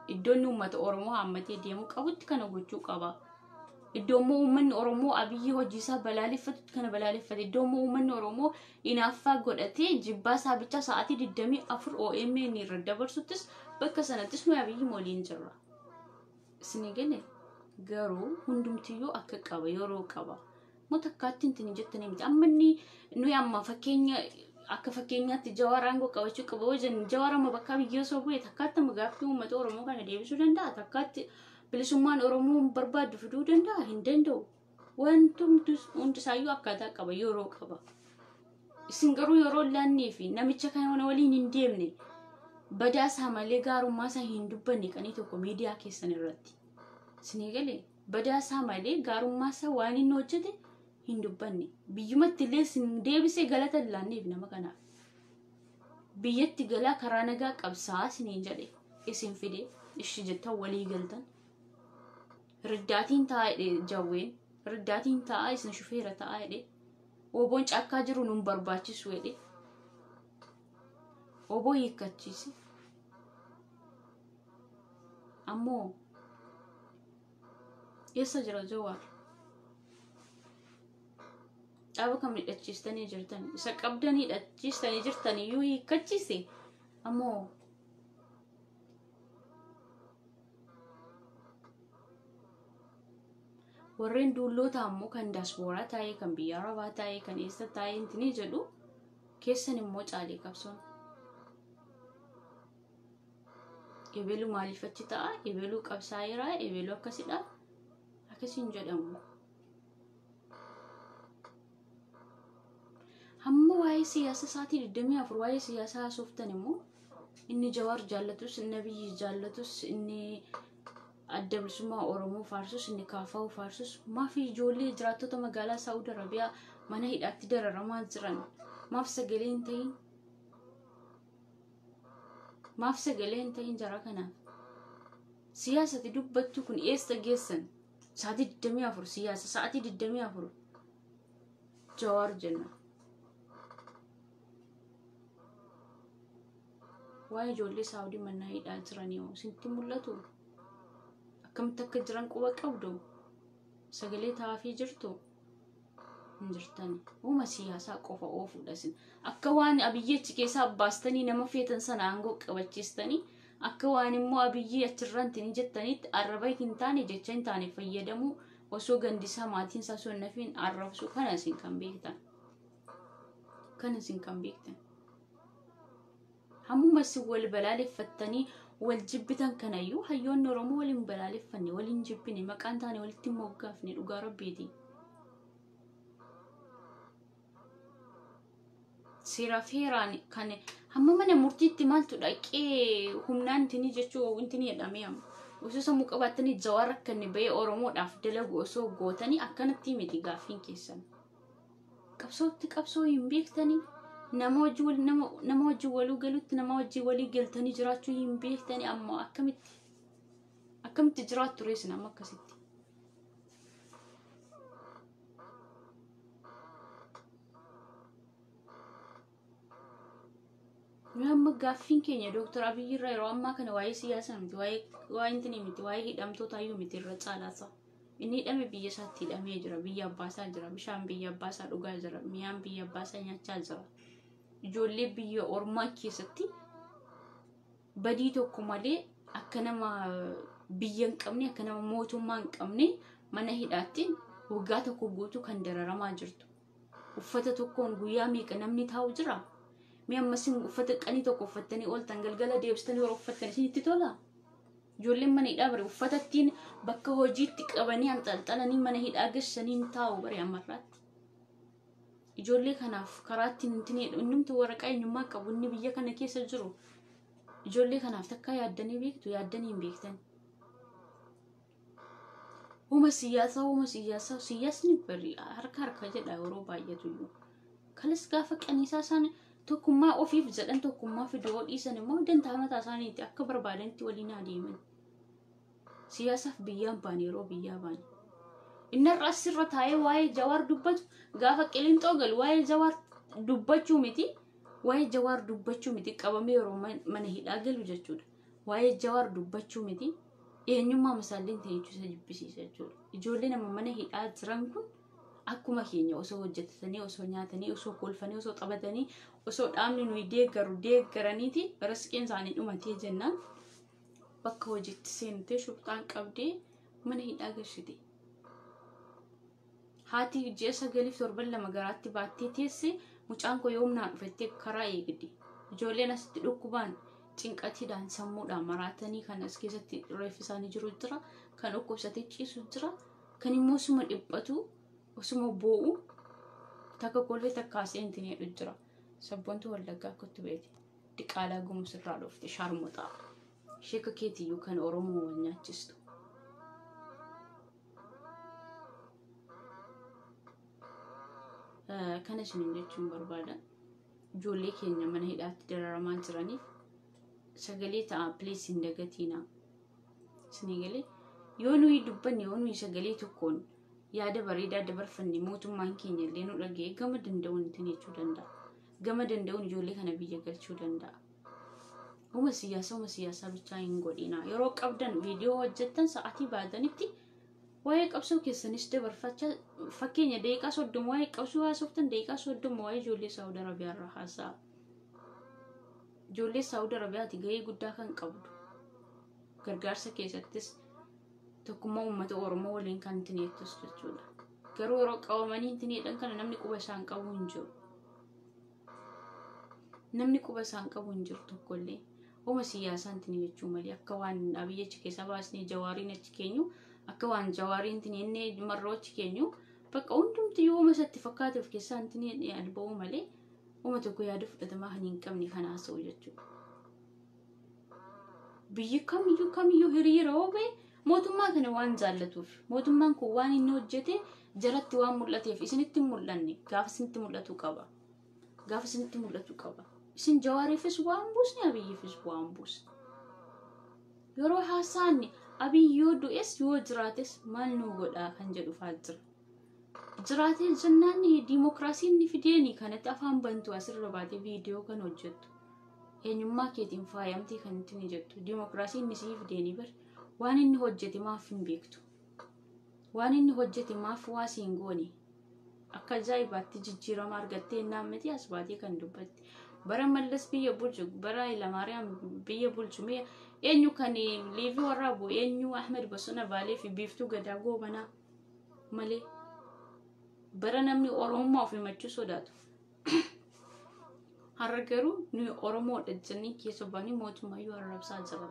Iddoon uummata Oromoo haammatee deemuu qabutti kana gochuu qaba. Iddoo immoo uummanni Oromoo Abiyyi hojii isaa balaaleffatutti kana balaaleffate. Iddoo immoo uummanni Oromoo hinaaffaa godhatee jibbaa isaa bichaa sa'aatii 24 OMN irra dabarsuttis bakka sanattis nuyi Abiyyi waliin jirra. Isinii galee? Garuu hundumtiyyuu akka qaba, yeroo qaba. Moo takkaatti intini jettanii miti. Amma inni nuyi amma fakkeenya akka fakkeenyaatti Jawaar aangoo qabachuu qaba yoo jennu, Jawaar amma bakka Abiyyi osoo bu'e takkaatti amma gaaffii uummata Oromoo kana deebisuu danda'a? Takkaatti bilisummaan Oromoo barbaaddu fiduu danda'a? Hin danda'u. Wanti hundisaayyuu akkaataa qaba, yeroo qaba. Isin garuu yeroo laannee fi namicha kana waliin hin deemne, badaa isaa malee gaarummaa isaa hin dubbanne qanii tokko miidiyaa keessan irratti. Isinii galee? Badaa isaa malee gaarummaa isaa waan inni hojjete hin dubbanne. Biyyumatti illee isin deebisee galata hin laanneef nama kanaaf. Biyyatti galaa karaa nagaa qabsaa isiniin jedhe, isin fide, ishi jettan walii galtan. Riddaatiin taa'aa jedhe jawween. Riddaatiin taa'aa, isin shufeera taa'aa jedhe. Oboon caakkaa jiru nun barbaachisu jedhe. Oboo hiikkachiise. Ammoo eessa jira Jawaar? Dhaaba kam hidhachiistanii jirtan? Isa qabdanii hidhachiistanii jirtan iyyuu hiikkachiise. Ammoo warreen duulloota ammoo kan daaspooraa taa'ee, kan biyya arabaa taa'ee, kan eessa taa'ee intini jedhu keessan immoo caalee qabsoon. Ebeluu maaliif achi ta'a? Ebeluu qabsaa'eera, ebeluu akkasidha. Akkasiin jedhamu. Hamma waa'ee siyaasa isaatii 24 waa'ee siyaasaa haasoftan immoo inni Jawaar jaallatus, inni Abiyyi jaallatus, inni Adda Bilisummaa Oromoo faarsus, inni Kaafaa'u faarsus, maaf ijoollee jiraattota magaalaa Saa'ud Arabiyaa mana hidhaatti dararamaa jiran maaf sagalee hin ta'in? Maaf sagalee hin ta'in jara kanaaf? Siyaasati dubbattu kun eessa geessan? Sa'aatii 24 siyaasa, sa'aatii 24 Jawaar jenna. Waa'ee ijoollee Saawudii mana hidhaa jiranii hoo isinitti mul'atu? Akkamitti akka jiran quba qabdu? Sagalee taa'aafii jirtu? Hin jirtani. Uuma siyaasaa qofa oofuudha isin. Akka waan Abiyyi achi keessaa baastanii nama feetan sana aangoo qabachiistanii, akka waan immoo Abiyyi achirraa intini jettanitti arraba hin taane, jecha hin taane fayyadamuu, osoo gandisaa maatiin isaa osoo hin nafiin arrabsu, kana isin kan beektan. Kana isin kan beektan. Hammuma isin wal balaaleffattanii wal jibbitan kanayyuu hayyoonni Oromoo waliin balaaleffanne, waliin jibbine, maqaan taane walitti hin moggaafne, dhugaa rabbiiti. Seera feeraan kan hamma mana murtiitti maaltu dhaqee humnaan intini jechuu intini jedhamee amma. Osoo sammuu qabaattanii Jawaar akka inni bahee Oromoodhaaf dalagu osoo gootanii akkanatti miti gaaffiin keessan. Qabsootti qabsoo hin beektanii, nama wajjin walii galutti, nama wajjin walii galtanii jiraachuu hin beektanii. Amma akkamitti jiraattu reessin amma akkasitti? Nuyi amma gaaffiin keenya Dooktar Abiyyi irraa yeroo ammaa kana waa'ee siyaasaa miti, waa'ee intinii miti, waa'ee hidhamtootaayyuu miti irra caalaasa. Inni hidhame biyya isaatti hidhamee jira, biyya abbaasaa jira, bishaan biyya abbaasaa dhugaa jira, mi'aan biyya abbaasaa nyaachaa jira. Ijoollee biyya ormaa keessatti badii tokko malee akka nama biyya hin qabne, akka nama mootummaa hin qabne mana hidhaatti waggaa tokko guutuu kan dararamaa jirtu. Uffata tokkoon guyyaa meeqa namni taa'u jira? Mee ammas uffata qanii tokko uffattanii ooltan galgala deebistanii yeroo uffattan isinitti tola? Ijoolleen mana hidhaa bare uffata ittiin bakka hojiitti qabanii anxalxalanii mana hidhaa geessanii hin taa'u bare ammarraatti. Ijoollee kanaaf karaa ittiin innumti waraqaa eenyummaa qabu inni biyya kana keessa jiru. Ijoollee kanaaf takkaa yaaddanii beektu, yaaddanii hin beektan. Huma siyaasaa siyaasni bari harka harka jedha yeroo baay'atu iyyuu. Kalas gaafa qaniisaa isaan tokkummaa ofiif jedhan tokkummaa fiduu dhiisan immoo dantaa mataa isaaniitti akka barbaadanitti waliin adeeman. Siyaasaaf biyyaan baane yeroo biyyaa baane. Inni har'a asirra taa'ee waa'ee Jawaar dubbatu gaafa Qilinxoo galu waa'ee Jawaar dubbachuu miti. Waa'ee Jawaar dubbachuu miti qabamee yeroo mana hidhaa galu jechuudha. Waa'ee Jawaar dubbachuu miti. Eenyummaa masaalleen ta'e jechuudha jibbisiisa jechuudha. Ijoollee nama mana hidhaa jiran kun akkuma keenya osoo hojjetatanii, osoo nyaatanii, osoo kolfanii, osoo taphatanii, osoo dhaabni nuyi deeggaru deeggaraniiti riskiin isaanii dhumatee jennaan bakka hojiitti seentee shurxaan qabdee mana hidhaa galchite. Haati ji'a 9 fi 7 2 garaatti baattee teesse mucaan koo yoomnaa dhufettee karaa eegdi. Ijoolleen asitti dhukkubaan cinqatiidhaan sammuudhaan maraatanii kan as keessatti reeffi isaanii jiru jira, kan dhukkubsatee ciisu jira, kan immoo osuma dhiphatu osuma boo'u takka kolfee takka haasa'ee hin jedhu jira. Sabboontu Wallaggaa akkatti beete diqaalaa gumsirraa dhufte shaarmuxaa. Sheeka keetiyyuu kan Oromoo wal nyaachistu. Kana isiniin jechuun barbaada. Ijoollee keenya mana hidhaatti dararamaa jiraniif sagalee ta'a, please hin dagatiinaa. Isinii galee yoo nuyi dubbanne, yoo nuyi sagalee tokkoon yaada bareedaa dabarfanne mootummaan keenya illee nu dhaga'ee gama danda'uun ittiin jechuu danda'a. Gama danda'uun ijoollee kana biyya galchuu danda'a. Huma siyaasaa bichaa hin godhinaa. Yeroo qabdan viidiyoo hojjettan sa'aatii baatanitti waa'ee qabsoo keessanis dabarfachaa, fakkeenya daqiiqaa 30 waa'ee qabsoo haasoftan, daqiiqaa 30 waa'ee ijoollee Saawud Arabiyaa irraa haasa'a. Ijoollee Saawud Arabiyaati gahee guddaa kan qabdu. Gargaarsa keessattis tokkummaa uummata Oromoo waliin kan tineettus jechuudha. Garuu yeroo qabamanii hin tineedhan kana namni quba isaan qabu hin jiru. Namni quba isaan qabu hin jiru tokkollee. Homa siyaasaa hin tine jechuu malee akka waan Abiyyi achi keessa baasnee Jawaariin achi keenyu, akka waan Jawaariin tinennee marroo achi keenyu, bakka hundumti yoo homa isatti fakkaate of keessaa hin tinee alba'uu malee homa tokko yaada fudhatamaa kan hin qabne kan haasa'u jechuudha. Biyyi kamiyyuu hiriira yoo ba'e mootummaa kana waan jaallatuuf, mootummaan kun waan inni hojjete jalatti waan mul'ateef isinitti hin mul'anne gaafa isinitti mul'atu qaba. Gaafa isinitti mul'atu qaba. Isin Jawaariifis waan buusne, Abiyyiifis waan buusne. Yeroo haasaanne Abiyyi yoo du'es yoo jiraates maal nu godhaa kan jedhu fa'aa jira. Jiraatee jennaan diimokiraasiin ni fideeni kanatti afaan bantu asirra baatee viidiyoo kan hojjettu. Eenyummaa keetiin faayamtee kan ittiin jettu. Diimokiraasiin ni sii fideeni bar. Waan inni hojjete maaf hin beektu. Waan inni hojjete maaf waa siin goone. Akka ajaa'ibaatti jijjiirama argattee innaan miti as baatee kan dubbatte. Bara Mallas biyya bulchu, bara Hayilamaariyaam biyya bulchu mee eenyu kan liivii waraabu, eenyu Ahmed Bosona Baalee fi Biiftuu Gadaa Goobanaa malee. Bara namni Oromummaa of himachuu sodaatu. Har'a garuu nuyi Oromoodha jennee keessa baanii mootummaayyuu arrabsaa jirra.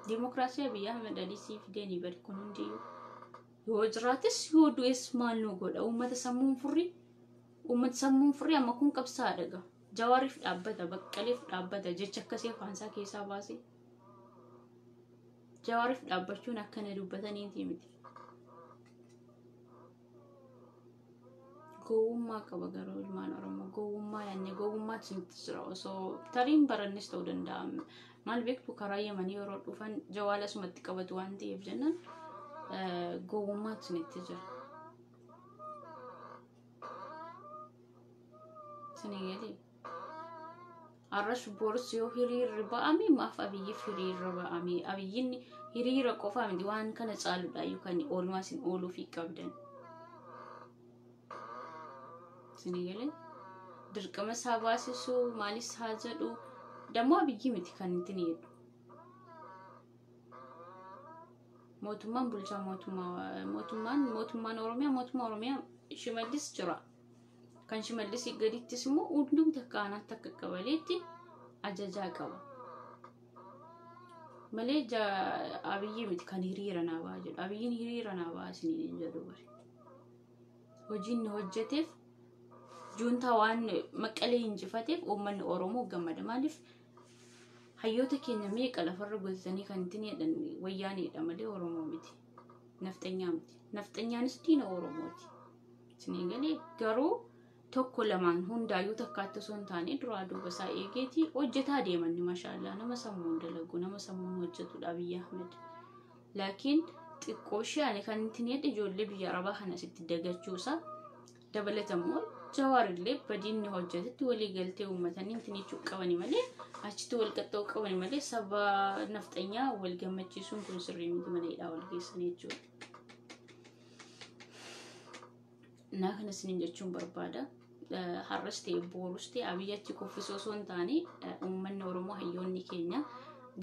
Diimokiraasii Abiyyi Ahmed Alii sii fideenii bari kun hundiyyuu. Yoo jiraates yoo du'es maal nu godha? Uummata sammuun furrii. Uummata sammuun furrii amma kun qabsaa'aa dhaga. Jawaariif dhaabbata, Baqqaleef dhaabbata jecha akkasii afaan isaa keessaa baasee. Jawaariif dhaabbachuun akkana dubbataniiti miti. Gowwummaa qaba garuu ilmaan Oromoo gowwummaa yaadne gowwummaatu isinitti jira osoo tariin barannis ta'uu danda'a. Maal beektu karaa Yemanii yeroo dhufan jawaala asumatti qabatu waan ta'eef jennaan gowwummaatu isinitti jira. Isinii galee? Har'as borus yoo hiriirri ba'ame maaf Abiyyiif hiriirri ba'ame? Abiyyiin hiriira qofaa miti waan kana caaludha yookaan oolmaa isin ooluufii qabdan. Isinii galee? Dirqama isaa baasisuu maalis haa jedhu dammoo Abiyyi miti kan ittiin jedhu. Mootummaan bulchaa mootummaa mootummaan mootummaan Oromiyaa mootummaa Oromiyaa Shimallis jira. Kan Shimallis gadittis immoo hundumti akka aanaatti akka qabaleetti ajajaa qaba. Malee Abiyyi miti kan hiriira naa ba'a jedhu. Abiyyiin hiriira naa ba'a isiniin hin jedhu bari. Hojiin inni hojjeteef juuntaa waan Maqalee injifateef uummanni Oromoo gammada. Maaliif hayyoota keenya meeqa lafarra gootanii kan ittiin jedhan Wayyaaneedha malee Oromoo miti. Nafxanyaa miti. Nafxanyaanis diina Oromooti. Isinii galee? Garuu tokko lamaan hundaayyuu takkaatti osoo hin taane duraa duuba isaa eegeeti hojjetaa deemanni mashaallaa nama sammuun dalagu nama sammuun hojjetudha Abiyyi Ahmed. Laakiin xiqqoo ishee ani kan ittiin jedhe ijoollee biyya Arabaa kana sitti dagachuusaa dabalatammoo Jawaar illee badiin inni hojjetetti walii galtee uummatanii ittiin jechuu qabani malee achitti wal qaxxa'uu qabani malee saba nafxanyaa wal gammachiisuun kun sirrii miti mana hidhaa wal geessan jechuudha. Naa kana isiniin jechuun barbaada. Har'as ta'e boorus ta'e Abiyyi achi kuffisuu osoo hin taane uummanni Oromoo hayyoonni keenya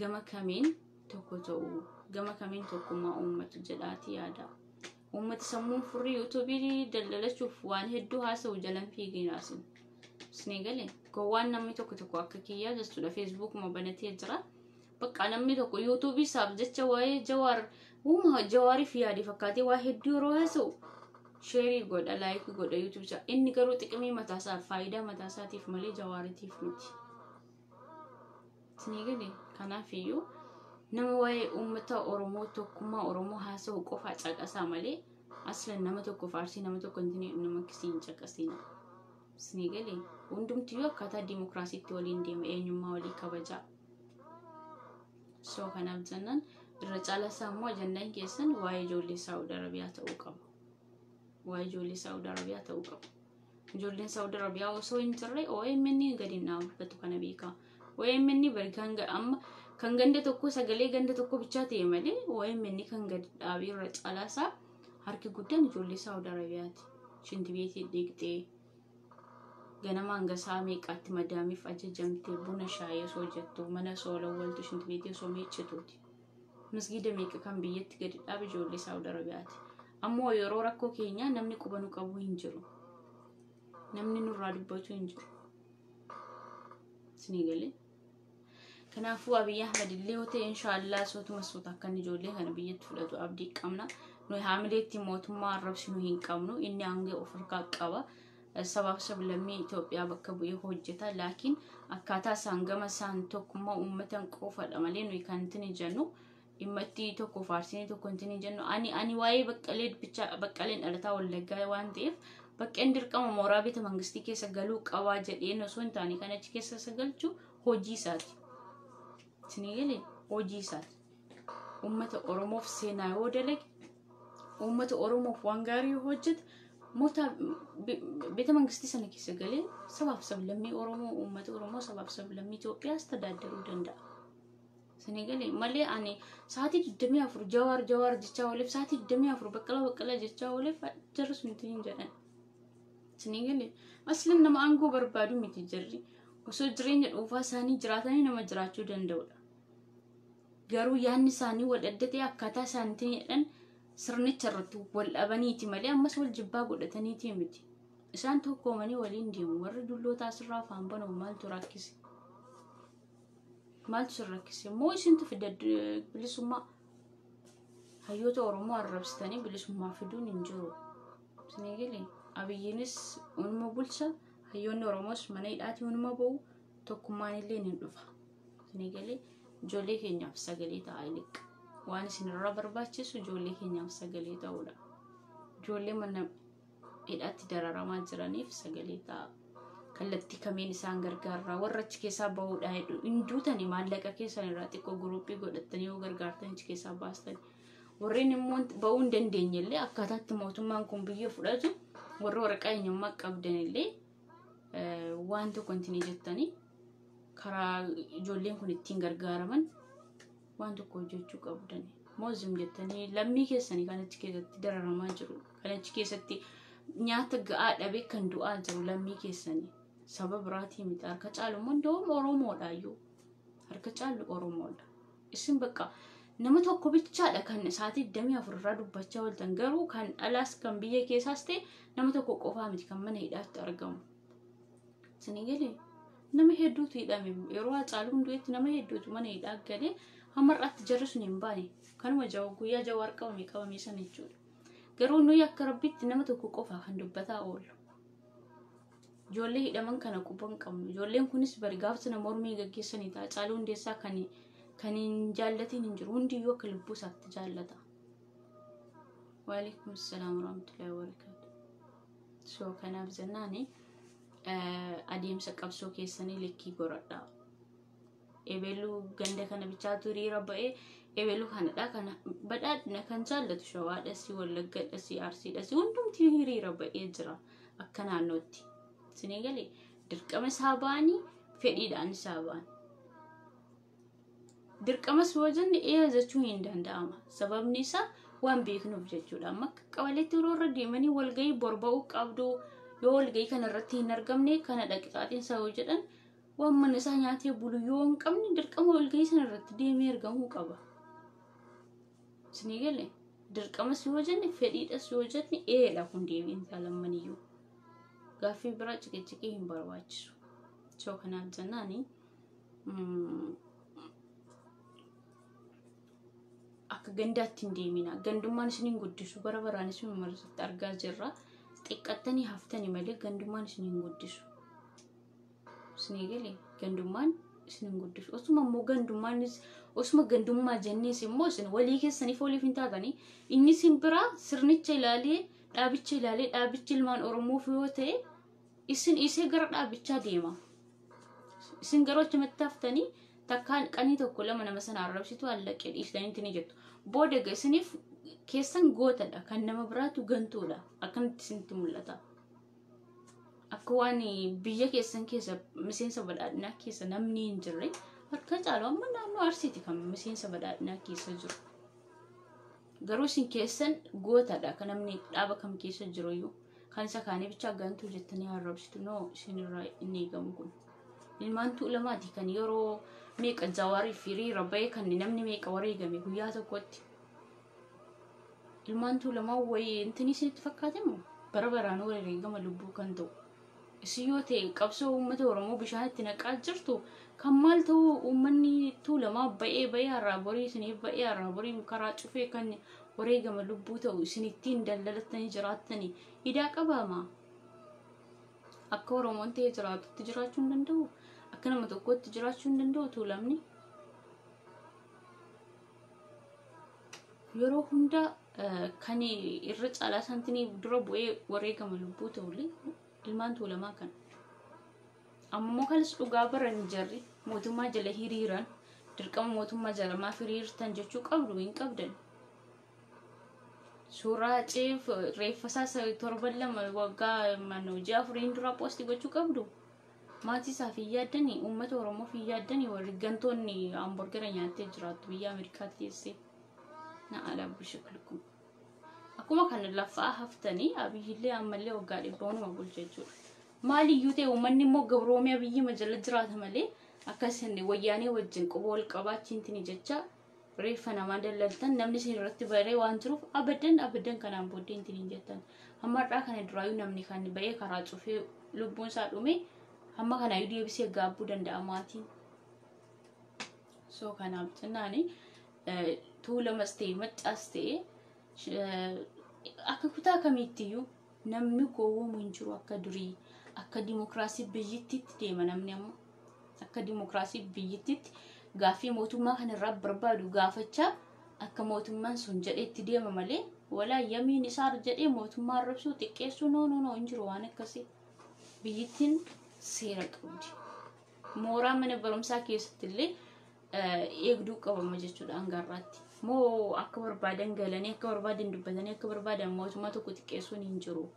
gama kamiin tokko ta'u gama kamiin tokkummaa uummatu jedhaati yaada. Uummati sammuun furrii yuutuubii daldalachuuf waan hedduu haasa'u jalan fiiginaa isin. Isinii galee gowwaan namni tokko tokko akka kiyyaa jechuudha feesbuukuma banatee jira. Bakka namni tokko yuutuubii isaaf jecha waa'ee Jawaar uuma Jawaariif yaade fakkaatee waa hedduu yeroo haasa'u sheerii godha laayikii godha yuutuubii isaa. Inni garuu xiqimii mataasaaf faayidaa mataasaatiif malee Jawaaritiif miti. Isinii galee kanaaf iyyuu nama waa'ee uummata Oromoo tokkummaa Oromoo haasa'u qofaa caqasaa malee aslan nama tokko faarsii nama tokko hin nama kisii hin caqasina. Isinii galee hundumtiyyuu akkaataa dimokiraasiitti waliin deema eenyummaa walii kabajaa. So kanaaf jennaan irra caalaa isaa immoo ajandaan keessan waa'ee ijoollee Saawud Arabiyaa ta'uu qaba. Waa'ee ijoollee Saawud Arabiyaa ta'uu qaba. Ijoolleen Saawud Arabiyaa osoo hin jirre OMN gadi hin dhaabbatu kana beekaa. OMN bari kan amma kan ganda tokko sagalee ganda tokko bichaa ta'e malee OMN kan gadi dhaabee irra caalaa isaa harki guddaan ijoollee Saawud Arabiyaati. Shinti beetii dhiqxee ganama hanga sa'a meeqaatti madaamiif ajajamtee buna shaayii osoo jettu mana osoo lawwaltu shinti beetii osoo miiccituuti. Masgiida meeqa kan biyyatti gadi dhaabe ijoollee Saawud Arabiyaati. Ammoo yeroo rakkoo keenyaa namni quba nu qabu hin jiru. Namni nurraa dubbatu hin jiru. Isinii galee? Kanaafuu Abiyyi Ahmed illee yoo ta'e inshaallah sootuma soota akkan ijoollee kana biyyatti fudhatu abdii qabna. Nuyi haamileetti mootummaa arrabsinu hin qabnu. Inni aangoo of harkaa qaba. Sabaaf sablammii Itoophiyaa bakka bu'ee hojjeta. Laakiin akkaataa isaan gama isaan tokkummaa uummatan qofadha malee nuyi kan ittiin jennu dhimma itti tokko faarsinii tokko ittiin jennu. Ani waa'ee Baqqalee bichaa Baqqaleen dhalataa Wallaggaa waan ta'eef Baqqeen dirqama mooraa beeta mangistii keessa galuu qabaa jedheen osoo hin taane kan achi keessa isa galchu hojii isaati. Isinii galee hojii isaati. Uummata Oromoof seenaa yoo dalage uummata Oromoof waan gaarii yoo hojjete moota beeta mangistii sana keessa galee sabaaf sablammii Oromoo uummata Oromoo sabaaf sablammii Itoophiyaas tajaajiluu danda'a. Isinii galee malee ani sa'aatii 24 Jawaar Jawaar jechaa ooleef sa'aatii 24 Baqqalaa Baqqalaa jechaa ooleef jarri sun hin jedhan. Isinii galee aslan nama aangoo barbaadu miti jarri osoo jireenya dhuunfaa isaanii jiraatanii nama jiraachuu danda'udha. Garuu yaadni isaanii wal adda ta'e akkaataa isaaniitiin jedhan sirnicha irratti wal dhabaniiti malee ammas wal jibbaa godhataniiti miti. Isaan tokkoomanii waliin deemu warri dulloota asirraa afaan banamu maaltu rakkise? Maaltu sin rakkise? Moo isintu fida bilisummaa? Hayyoota Oromoo arrabsitanii bilisummaa fiduun hin jiru. Isinii galee Abiyyiinis unuma bulcha hayyoonni Oromoos mana hidhaatii unuma ba'u tokkummaan illee ni dhufa. Isinii galee ijoollee keenyaaf sagalee ta'a iliqa. Waan isinirraa barbaachisu ijoollee keenyaaf sagalee ta'uudha. Ijoollee mana hidhaatti dararamaa jiraniif sagalee ta'a. Kallattii kamiin isaan gargaarraa warra achi keessaa bahuudha heddu hin duutanii maallaqa keessan irraa xiqqoo guruppii godhattanii yoo gargaartan achi keessaa baastan. Warreen immoo bahuu hin dandeenye illee akkaataatti mootummaan kun biyya fudhatu warra waraqaa eenyummaa qabdan illee waan tokko hin jettanii karaa ijoolleen kun ittiin gargaaraman waan tokko hojjechuu qabdan. Moozim jettanii lammii keessanii kan achi keessatti dararamaa jiru, kan achi keessatti nyaata ga'aa dhabee kan du'aa jiru lammii keessanii saba biraatii miti. Harka caalu immoo nda'uun Oromoodhaayyuu. Harka caalu Oromoodha. Isin bakka nama tokko bichaadha kan sa'aatii 24 irraa dubbachaa ooltan, garuu kan alaas kan biyya keessaas ta'e nama tokko qofaa miti kan mana hidhaatti argamu. Isin galee nama hedduutu hidhame. Yeroo Hacaaluun du'etti nama hedduutu mana hidhaa galee hamma har'aatti jarri sun hin baane. Kanuma guyyaa Jawaar qabame sana jechuudha. Garuu nuyi akka Rabbitti nama tokko qofa kan dubbataa oolu. Ijoollee hidhaman kana quba hin qabnu. Ijoolleen kunis bari gaafa sana mormii gaggeessanii ta'a. Hacaaluu Hundeessaa kan hin jaallatiin hin jiru. Hundiyyuu akka lubbuu isaatti jaallata. Waalaikum salaam warahmatullahi wabarakatuh. So kanaaf jennaani adeemsa qabsoo keessanii likkii godhadhaa. Ebeluu ganda kana bichaatu hiriira ba'ee ebeluu kanadha kana badhaadhina kan jaallatu Shawaadhas, Wallaggadhas, Arsiidhas hundumti hiriira ba'ee jira akka naannootti. Isinii galee dirqama isaa ba'anii fedhiidhaan isaa ba'an. Dirqamas yoo jenne ee jechuun hin danda'ama. Sababni isaa waan beeknuuf jechuudha. Amma akka qabaleetti yeroo irra deemanii walgahii borba'uu qabdu, yoo walgahii kana irratti hin argamne kana dhaqixaatiin isaa yoo jedhan waan mana isaa nyaatee bulu yoo hin qabne dirqama walgahii sana irratti deemee argamuu qaba. Isinii galee dirqamas yoo jenne fedhiidhas yoo jenne eedha kun deebiin isaa lammaniyyuu. Gaaffii biraa ciqiciqii hin barbaachisu. So kanaaf jennaani akka gandaatti hin deemina. Gandummaan isin hin guddisu. Bara baraan isin marsatti argaa jirra. Xiqqattanii haftanii malee gandummaan isin hin guddisu. Isinii galee gandummaan isin hin guddisu. Osuma immoo gandummaanis osuma gandummaa jennees immoo isin walii keessaniif waliif hin taatanii inni isin biraa sirnicha ilaalee dhaabicha ilaalee dhaabichi ilmaan Oromoof yoo ta'e isin isee gara dhaabichaa deema. Isin garuu achumatti haftanii takkaan qanii tokko lama nama sana arrabsitu allaqee dhiistaniitti ni jettu. Booda isiniif keessan gootadha kan nama biraatu gantuudha. Akkanatti isinitti mul'ata. Akka waan biyya keessan keessa miseensa badhaadhinaa keessa namni hin jirre harka caalu amma naannoo Arsiiti kan miseensa badhaadhinaa keessa jiru. Garuu isin keessan gootadha kan namni dhaaba kam keessa jiruyyuu. Kan isa kaanii bichaa gantuu jettanii arrabsitu noo isinirraa inni eegamu kun. Ilmaan tuulamaati kan yeroo meeqa Jawaarii fi hiriira ba'ee kan namni meeqa wareegame guyyaa tokkotti. Ilmaan tuulamaa wayii intini isinitti fakkaate moo bara baraan wareegama lubbuu kan ta'u. Isin yoo ta'e qabsoo uummata Oromoo bishaan itti naqaa jirtu kan maal ta'u uummanni tuulamaa ba'ee ba'ee har'aa borii isiniif ba'ee har'aa borii karaa cufee kan wareegama lubbuu ta'u isin ittiin daldalattanii jiraattanii idaa qabaama. Akka Oromoon ta'ee jiraatutti jiraachuu hin danda'u. Akka nama tokkotti jiraachuu hin danda'u tuulamni. Yeroo hunda kan irra caalaa saantinii dura bu'ee wareegama lubbuu ta'ullee ilmaan tuulamaa kana. Ammoo kanas dhugaa baran jarri mootummaa jala hiriiran dirqama mootummaa jala maaf hiriirtan jechuu qabdu hin qabdan. Suuraa ceef reeffa isaa torban lama waggaa mana hojii afuriin dura poostii gochuu qabdu. Maatii isaaf hin yaaddanii uummata Oromoof hin yaaddanii warri gantoonni hamburgera nyaattee jiraattu biyya Ameerikaatti teessee. Na alaa bishikilkum. Akkuma kana lafaa haftanii Abiyyillee ammallee waggaa dhibba onuma bulcha jechuudha. Maaliyyuu ta'e uummanni immoo gabroomee Abiyyi jala jiraata malee akkasin wayyaanee wajjin quba wal qabaachiintini jecha reeffa namaa dallaltan namni isin irratti baree waan jiruuf abadan abadan kanaan booddee intini hin jettan. Hamma har'aa kana duraayyuu namni kan ba'ee karaa cufee lubbuun isaa dhume hamma kanaayyuu deebisee gaabbuu danda'a maatiin. So kanaaf jennaani tuulamas ta'e maccaas ta'e akka kutaa kamiittiyyuu namni gowwoomu hin jiru akka durii akka dimokiraasii biyyittiitti deema namni amma akka dimokiraasii biyyittiitti gaaffii mootummaa kanarraa barbaadu gaafachaa Akka mootummaan sun jedhetti deema malee walaa yamiin isaa jedhee mootummaa arrabsuu xiqqeessuu, no, no, no, hin jiru waan akkasii. Biyyittiin seera qabdi. Mooraa mana barumsaa keessatti illee eegduu qabama jechuudha hangarraatti. Moo akka barbaadan galanii, akka barbaadan dubbatanii, akka barbaadan mootummaa tokko xiqqeessuun hin jiru.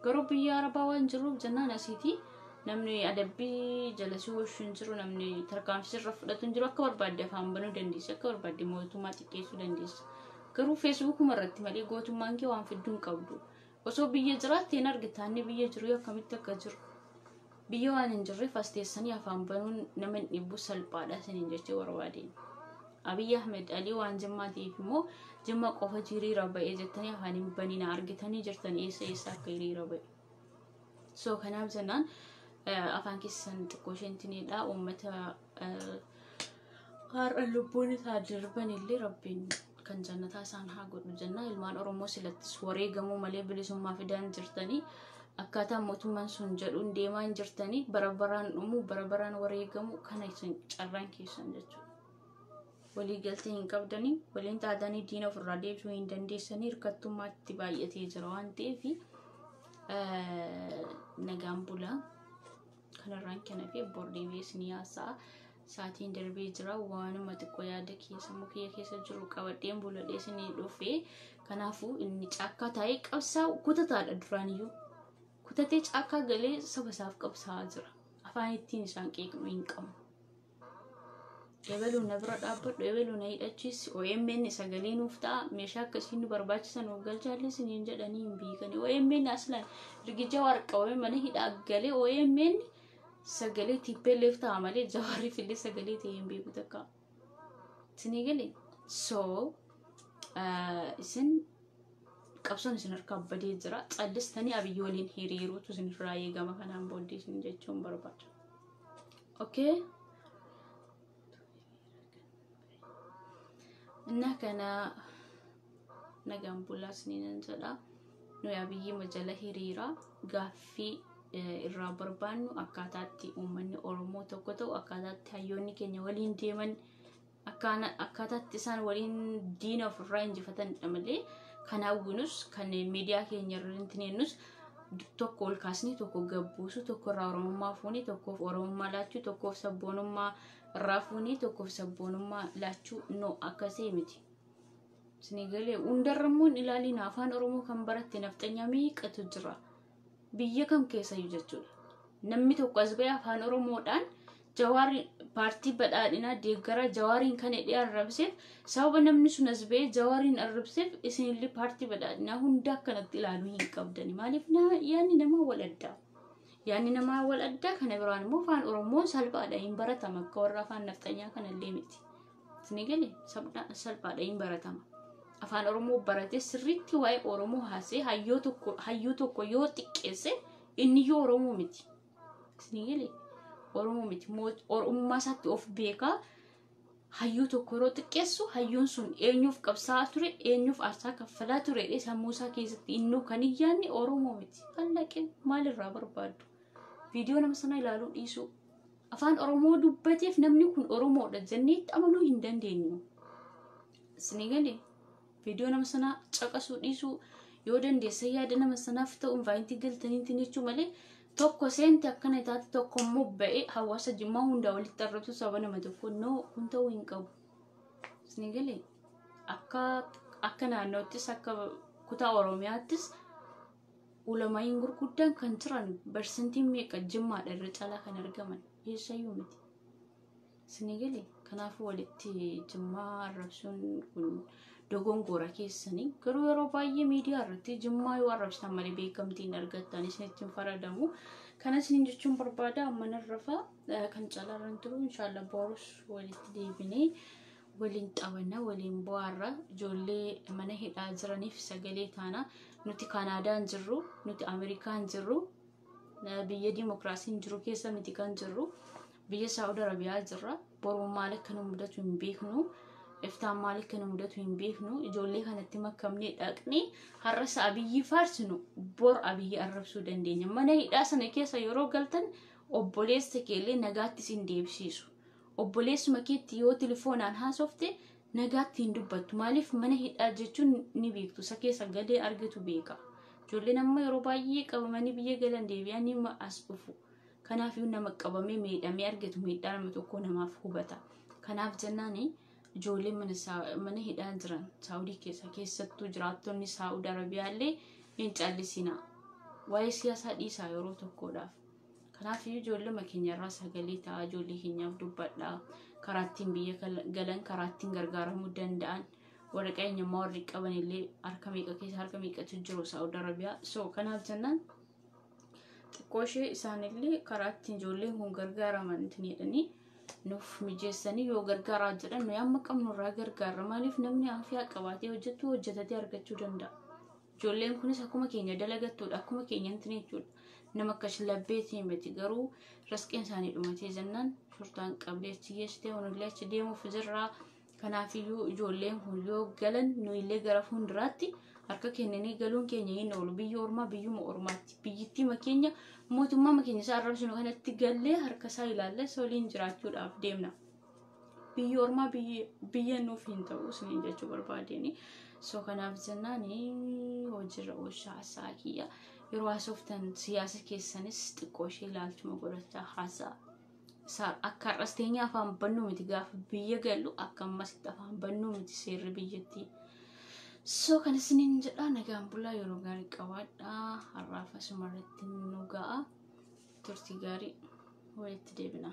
Garuu biyya Arabaa waan jiruuf jennaan asiitii namni adabbii jala si hooshu hin jiru, namni tarkaanfii sirra fudhatu hin jiru, akka barbaadde afaan banuu dandeessa, akka barbaadde mootummaa xiqqeessuu dandeessa. Garuu Feesbuukuma irratti malee gootummaan kee waan fidduu hin qabdu. Osoo biyya jiraatte hin argita inni biyya jiru akkamitti akka jiru. Biyya waan hin jirreef as teessanii afaan banuun nama hin dhibbu, salphaadha isiniin jechuu barbaadeen. Abiyyi Ahmed Alii waan Jimmaa ta'eef immoo Jimma qofa hiriira ba'ee jettanii afaan hin banina, argitanii jirtan eessa eessa akka hiriira ba'e. So kanaaf jennaan afaan keessan xiqqoo isheentiniidha. Uummata har'a lubbuun isaa darban illee Rabbiin kan jannataa isaan haa godhu jenna. Ilmaan Oromoo silattis wareegamuu malee bilisummaa fidaan jirtanii, akkaataa mootummaan sun jedhuun deemaa hin jirtanii, bara baraan dhumuu, bara baraan wareegamuu kana isin carraan keessan jechuudha. Walii galtee hin qabdanii, waliin taatanii diina ofirraa deebisuu hin dandeessanii, hirkattummaatti baay'atee jira waan ta'eef nagaan bulaa. Kanarraan kan hafe bor deebi'ee isinii haasa'a. Saatiin darbee jira, waanuma xiqqoo yaada keessa mukkee keessa jiru qabadheen buladhee isinii dhufee. Kanaafuu inni caakkaa taa'ee qabsaa'u kutataadha duraaniyyuu. Kutatee caakkaa galee saba isaaf qabsaa'aa jira. Afaan ittiin isaan qeeqnu hin qabnu. Ebaluu na bira dhaabbadhu, ebaluu na hidhachiisi, OMN sagalee nuuf ta'a, meeshaa akkasii nu barbaachisan nuuf galchaallee isiniin jedhanii hin beekani. OMN aslan ergi Jawaar qabame mana hidhaa galee OMN sagalee TPLF ta'a malee Jawaariif illee sagalee ta'ee hin beeku takka. Isinii galee? So isin qabsoon isin harkaa badee jira. Callistanii Abiyyi waliin hiriiruutu isin irraa eegama kanaan booddee isin jechuun barbaada. Okay? Inna kana nagaan bulaa isiniin jedha. Nuyi Abiyyi jala hiriira gaaffii irraa barbaannu akkaataatti uummanni Oromoo tokko ta'u, akkaataatti hayyoonni keenya waliin deeman, akkaataatti isaan waliin diina ofirraa injifatanidha malee kan hawwinus kan miidiyaa keenya irratti nennus tokko ol kaasnee tokko gabbuusu, tokko irraa Oromummaa fuunee tokkoof Oromummaa laachuu, tokkoof sabboonummaa irraa fuunee tokkoof sabboonummaa laachuu, no, akkasii miti. Isinii galee? Hundarra immoo hin ilaalin, afaan Oromoo kan baratte nafxanyaa meeqatu jira. Biyya kam keessayyuu jechuudha. Namni tokko as ba'ee afaan Oromoodhaan Jawaarri paartii badhaadhinaa deeggaraa, Jawaariin kan hidhee arrabseef, sababa namni sun as ba'ee Jawaariin arrabseef isinillee paartii badhaadhinaa hunda akkanatti ilaaluu hin qabdani. Maaliif? Yaadni namaa wal addaa. Yaadni namaa wal addaa. Kana biraan immoo afaan Oromoo salphaadha, hin baratama, akka warra afaan nafxanyaa kanallee miti. Isinii galee? Salphaadha, hin baratama. Afaan Oromoo baratee sirriitti waa'ee Oromoo haasee hayyuu tokko yoo xiqqeesse inni iyyuu Oromoo miti. Isinii galee? Oromoo miti. Oromummaa isaatti of beekaa hayyuu tokko yeroo xiqqeessu hayyuun sun eenyuuf qabsaa'aa ture, eenyuuf aarsaa kaffalaa ture sammuu isaa keessatti innuu kan hin yaadne Oromoo miti. Kallaqee maalirraa barbaaddu? Viidiyoo nama sana ilaaluu dhiisuu. Afaan Oromoo dubbateef namni kun Oromoodha jennee itti amanuu hin dandeenyu. Isinii galee? Viidiyoo nama sanaa caqasuu dhiisuu, yoo dandeessa yaada nama sanaaf ta'u invite galtaniitiin jechuu malee tokko seente akkana taate, tokko immoo ba'ee hawaasa Jimmaa hundaa walitti arrabsu saba nama tokko, no, kun ta'uu hin qabu. Isinii galee? Akka naannoottis akka kutaa Oromiyaattis ulamaa'iin gurguddaan kan jiran barsantiin meeqa Jimmaadha irra caalaa kan argaman, eessayyuu miti. Isinii galee? Kanaafuu walitti Jimmaa arrabsuun kun dogongora keessanii. Garuu yeroo baay'ee miidiyaa irratti Jimmaa yoo arrabsitan malee beekamtiin argattan isinitti hin faradamu. Kana isiniin jechuun barbaada. Amma narrafaa kan calaarran turu, inshaalla borus walitti deebinee waliin taphanna, waliin bu'aarra. Ijoollee mana hidhaa jiraniif sagalee taana. Nuti Kaanaadaan jirru, nuti Ameerikaan jirru, biyya dimokiraasiin jiru keessa miti kan jirru, biyya Saa'ud Arabiyaa jirra. Boruu maal akka nu mudatu hin beeknu, iftaan maal akka nu mudatu hin beeknu. Ijoollee kanatti makamnee dhaqnee har'a isa Abiyyi faarsinu bor Abiyyi arrabsuu dandeenya. Mana hidhaa sana keessa yeroo galtan obboleessa keellee nagaatti isin deebisiisu. Obboleessuma keetti yoo telefoonaan haasofte Nagaatti hin dubbattu. Maaliif mana hidhaa jechuun ni beektu. Isa keessa galee argatu beeka. Ijoolleen amma yeroo baay'ee qabamanii biyya galan deebi'anii as dhufu. Kanaafuu nama qabamee miidhamee argatu miidhaa nama tokko namaaf hubata. Kanaaf jennaan ijoolleen mana hidhaa jiran Saawudii keessa keessattuu jiraattonni Saawud Arabiyaallee hin callisina. Waa'ee siyaasaa dhiisaa yeroo tokkodhaaf. Kanaaf ijoollee keenyarraa sagalee ta'a, ijoollee keenyaaf dubbadhaa. Karaa ittiin biyya galan, karaa ittiin gargaaramuu danda'an, waraqaa eenyummaa warri qaban illee harka meeqa keessa harka meeqatu jiru Saawud Arabiyaa. So kanaaf jennaan xiqqoo ishee isaanillee karaa ittiin ijoolleen kun gargaaraman jedhanii nuuf mijeessanii yoo gargaaraa jedhan nuyi amma qabnu irraa gargaarra. Maaliif namni afiyaa qabaatee hojjetu hojjetatee argachuu danda'a. Ijoolleen kunis akkuma keenya dalagattuudha, akkuma keenya hin jechuudha. Nama akka shilabbeetii miti, garuu rasqeen isaanii dhumatee jennaan shurtaan qabdee achi geessitee hunillee achi deemuuf jirra. Kanaafiyyuu ijoolleen kun yoo galan nuyillee gara fuulduraatti harka kennanii galuun keenya hin oolu. Biyya ormaa biyyuma ormaatti. Biyyittii keenya mootummaa keenya isaa arrabsinu kanatti gallee harka isaa ilaallee waliin jiraachuudhaaf deemna. Biyyi ormaa biyya nuuf hin ta'u isiniin jechuu barbaadeen. So kanaaf jennaan hojiirra oolchaa haasaa kiyya. Yeroo haasoftan siyaasa keessanis xiqqoo ishee ilaalchuma godhachaa haasaa. Akka har'as teenyee afaan bannuu miti, gaafa biyya gallu akka ammasitti afaan bannuu miti seerri biyyattii. So kan isiniin jedha, nagaan bulaa, yeroo gaarii qabaadhaa. Har'aaf asuma irratti nu ga'a. Turtii gaarii, walitti deebina.